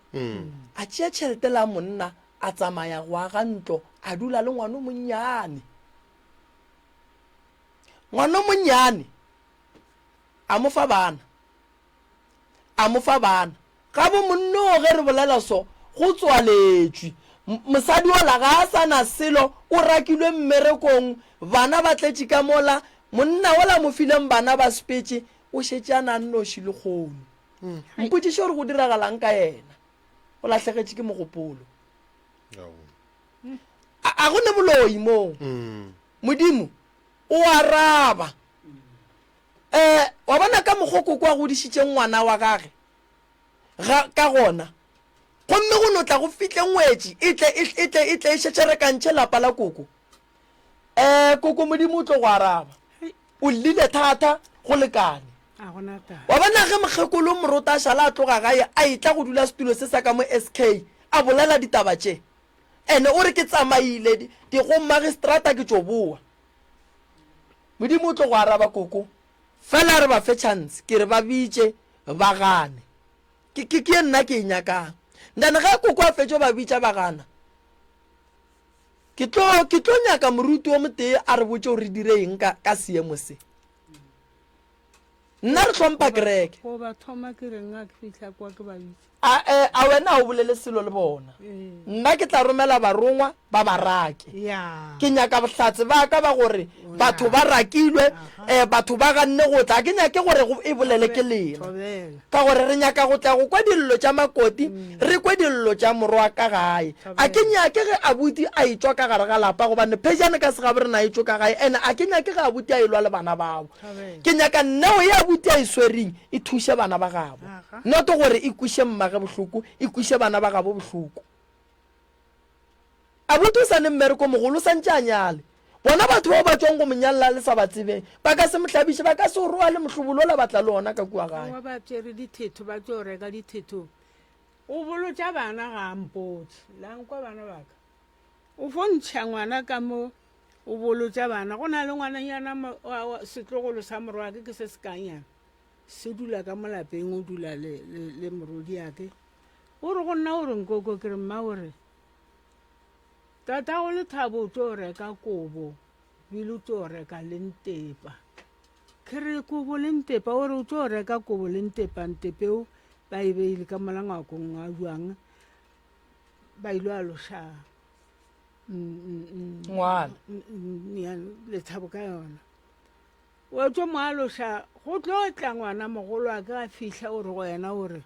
A tšea tšhelete la monna a tsamaya go aga ntlo a dula le ngwana o monnyane. Ngwana o monnyane a mo fa bana. A mo fa bana. Gabo monno ge re bolela so go tswaletšwe. Mosadi ola ga a sa na selo o rakilwe mmerekong bana ba tletše ka mola monna ola mo fileng bana ba sepetše o šetše a na nnoši lekgono. Mpotšiše gore go diragalang ka yena. O lahlegetše ke mogopolo. A, a go ne boloi moo. Modimo o araba. Eh, wa bona ka mokgwa koko a godišitšeng ngwana wa gage ga, ka gona. Gomme go no tla go fihle ngwetši e tle, e, e tle, e tle e šetšerekantšhe lapa la koko. Eh, koko Modimo o tlo go araba. O llile thata go lekane. Wa bona ge mokgekolo Morota a šala a tloga gae a etla go dula setulo se sa ka mo SK a bolela ditaba tše. Ene o re ke tsamaile di, di go magistrata ke tšo boa. Modimo o tlo go araba koko. Fela re ba fe chance ke re ba bitše ba gane. Ke, ke, ke ye nna ke e nyakang. Then ge koko a fetšo ba bitša ba gana. Ke tlo, ke tlo nyaka moruti o motee a re botše gore re dire eng ka, ka seemo se. Nna re hlompha kereke. Go ba thoma ke reng a ke fihla kwa ke ba bitša. A, e, a wena a o bolele selo le bona. Nna ke tla romela barongwa ba ba rake. Ke nyaka bohlatse ba ka ba gore batho ba rakilwe, e, batho ba ganne go tla. A ke nyake gore go e bolele ke lena. Ka gore re nyaka go tla go kwa dillo tša makoti, re kwe dillo tša morwa ka gae. A ke nyake ge abuti a etšwa ka gare ga lapa, gobane phejane ka segabo rena a etšwe ka gae, ene a ke nyake ge abuti a elwa le bana babo. Ke nyaka neo ye abuti a e swereng e thuše bana ba gabo, not gore e kweše mmage bohloko, e kweše bana ba gabo bohloko. Abuti o sa ne mmereko mogolo, o sa ntše a nyale. Bona batho bao ba tšwang go mo nyalela le sa ba tsebeng, ba ka se mo hlabiše, ba ka se o roale mohlobolo ola ba tla le ona ka kua gae. Aowa ba tšere dithetho, ba tšo reka dithetho. O bolotša bana ga a mpotše. La nkwa bana ba ka. O fo ntšha ngwana ka mo o bolotša bana. Go na le ngwananyana setlogolo sa morwake ke se sekanyana. Se dula ka mo lapeng o dula le, le, le morwediake. O re go nna o re nkoko ke re mma o re tatago Lethabo o tlo reka kobo bile o tlo reka le ntepa. Ke re kobo le ntepa o re o tlo reka kobo le ntepa ntepeo ba e beile ka mola ngwakong wa jwang ba ile aloša ngwana lethabo ka yona o tlo mo aloša go tlo tla ngwana mogolo a ka fihla o re go yena o re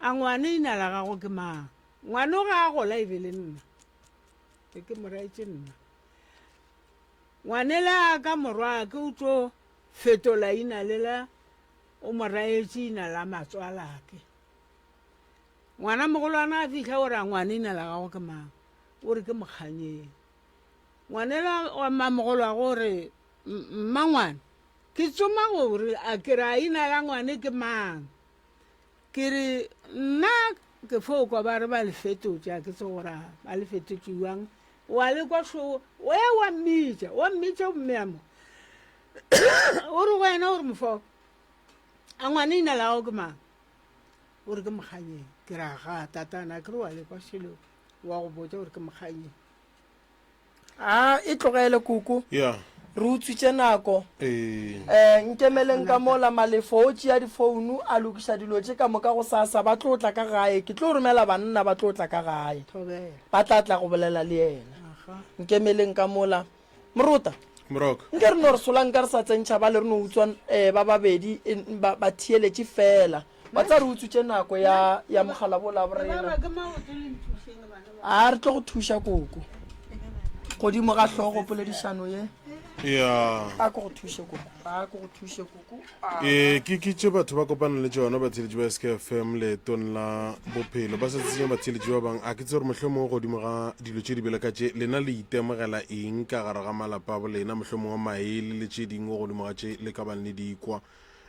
a ngwana ina la gago ke mang ngwana o ga a gola e be le nna e ke mo raetse nna ngwanela ka morwa ke o tlo fetola ina lela o mo raetse ina la matswalake Ngwana mogolwana a fihla o re a ngwana ina la gago ke mang? O re ke Mokganyeng. Ngwanela wa mmamogolwago o re mmangwana ke tsoma gore a ke re a ina la ngwane ke mang? Ke re nna ke fo kwa ba re ba le fetotše a ke tse gore a ba le fetotše jwang. Wa le kwa šo o ya wa mmitša wa mmitša o mmea mo o re go wena o re mofo a ngwane ina la gago ke mang? O re ke mokganyeng. Ke re aga tatana ke re wa lekwa šelo wa go botša gore ke mokganyeng. A e tlogele koko. Yeah. Re utswitše nako. Ee. Eh, nkemeleng ka mola Malefo o tšea difounu a lokiša dilo tše ka moka gosasa ba tlo tla ka gae. Ke tlo romela banna ba tlo tla ka gae. Thobela. Ba tla tla go bolela le yena. Aga. Nkemeleng ka mola. Morota. Moroka. Nke re no re sola nka re sa tsentšha bale re no utswa um ba babedi ba ba theeletše fela. Wa tseba re utswitše nako ya ya mogala bola bo rena. A re tlo go thuša koko. Godimo ga hlogo poledišano ye. Ya. A ko go thuše koko. A ko go thuše koko. Ee, ke ke tše batho ba kopana le tšona batheeletši ba SKFM leetong la bophelo ba sa tsenya batheeletši ba bang a ke tse gore mohlomongwe godimo ga dilo tše di bjalo ka tše lena le itemogela eng ka gare ga malapa a bolena mohlomongwe maele le tše dingwe godimo ga tše le ka bang le dikwa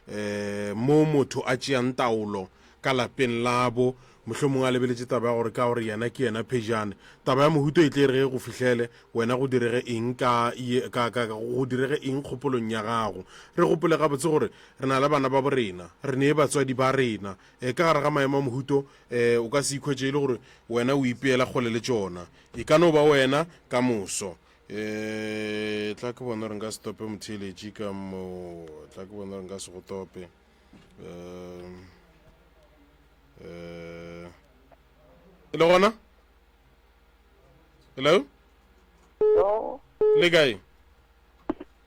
um mo motho a tšeang taolo ka lapeng labo mohlomongwe a lebeletše taba ya gore ka gore yena ke yena phejane taba ya mohuto e tle re ge go fihlele wena go direge eng ka, ka, ka, go direge eng kgopolong ya gago re gopole gabotse gore re na le bana ba borena re ne batswadi ba rena e, ka gare ga maemo a mohuto e, o ka se ikhwetše e le gore wena o ipeela kgole le tšona e ka no ba wena ka moso e, tla ke bona gore nka se tope motheeletši ka mo tla ke bona gore nka se go tope um um le gona hello Hello. le kae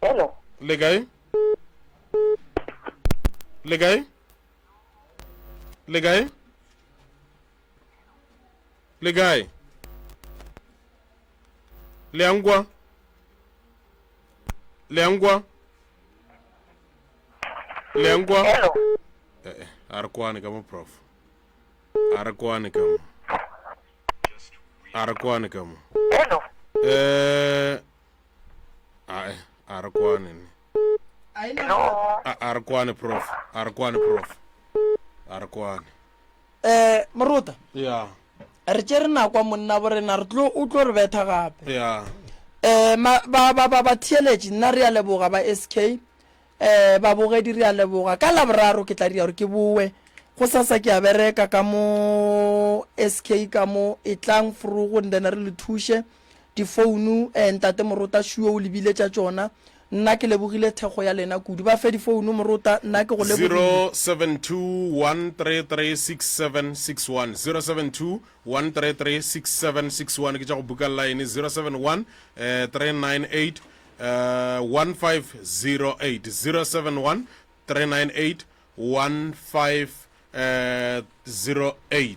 Hello. le kae le kae le kae le kae le yang kwa le yang kwa le yang kwa Hello. eh, eh, a re kwane ka mo prof a re kwane ka mo a re kwane ka mo Hello. eh a a re kwane ne Hello. a a re kwane prof a re kwane prof a re kwane Eh, Morota. Ya. Re tšere nako monna bo rena re tlo o tlo re betha gape. Ya. Eh ma ba ba ba ba theeletše nna re a leboga ba SK. Eh babogedi re a leboga. Ka Laboraro ke tla dira gore ke bowe. Gosasa ke a bereka ka mo SK ka mo etlang forogo and then re le thuše. Difounu eh ntate Morota Shuo o le biletša tšona. Nna ke lebogile thekgo ya lena kudu. Ba fe difounu morota, nna ke go lebogile. 0721336761 0721336761 ke tša go buka line 071 eh, 398 eh, 1508 071 398 1508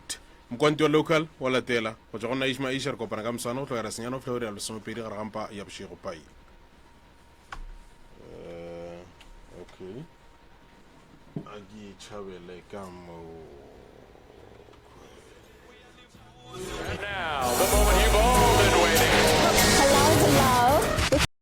Mokwanti wa local wa latela go tšwa go nna Ishma Isha re kopana ka moswane go tlogela senyane go fihla iri ya lesomepedi gare ga mpa ya bošego pai uh, okay a ke itšhabele ka moo.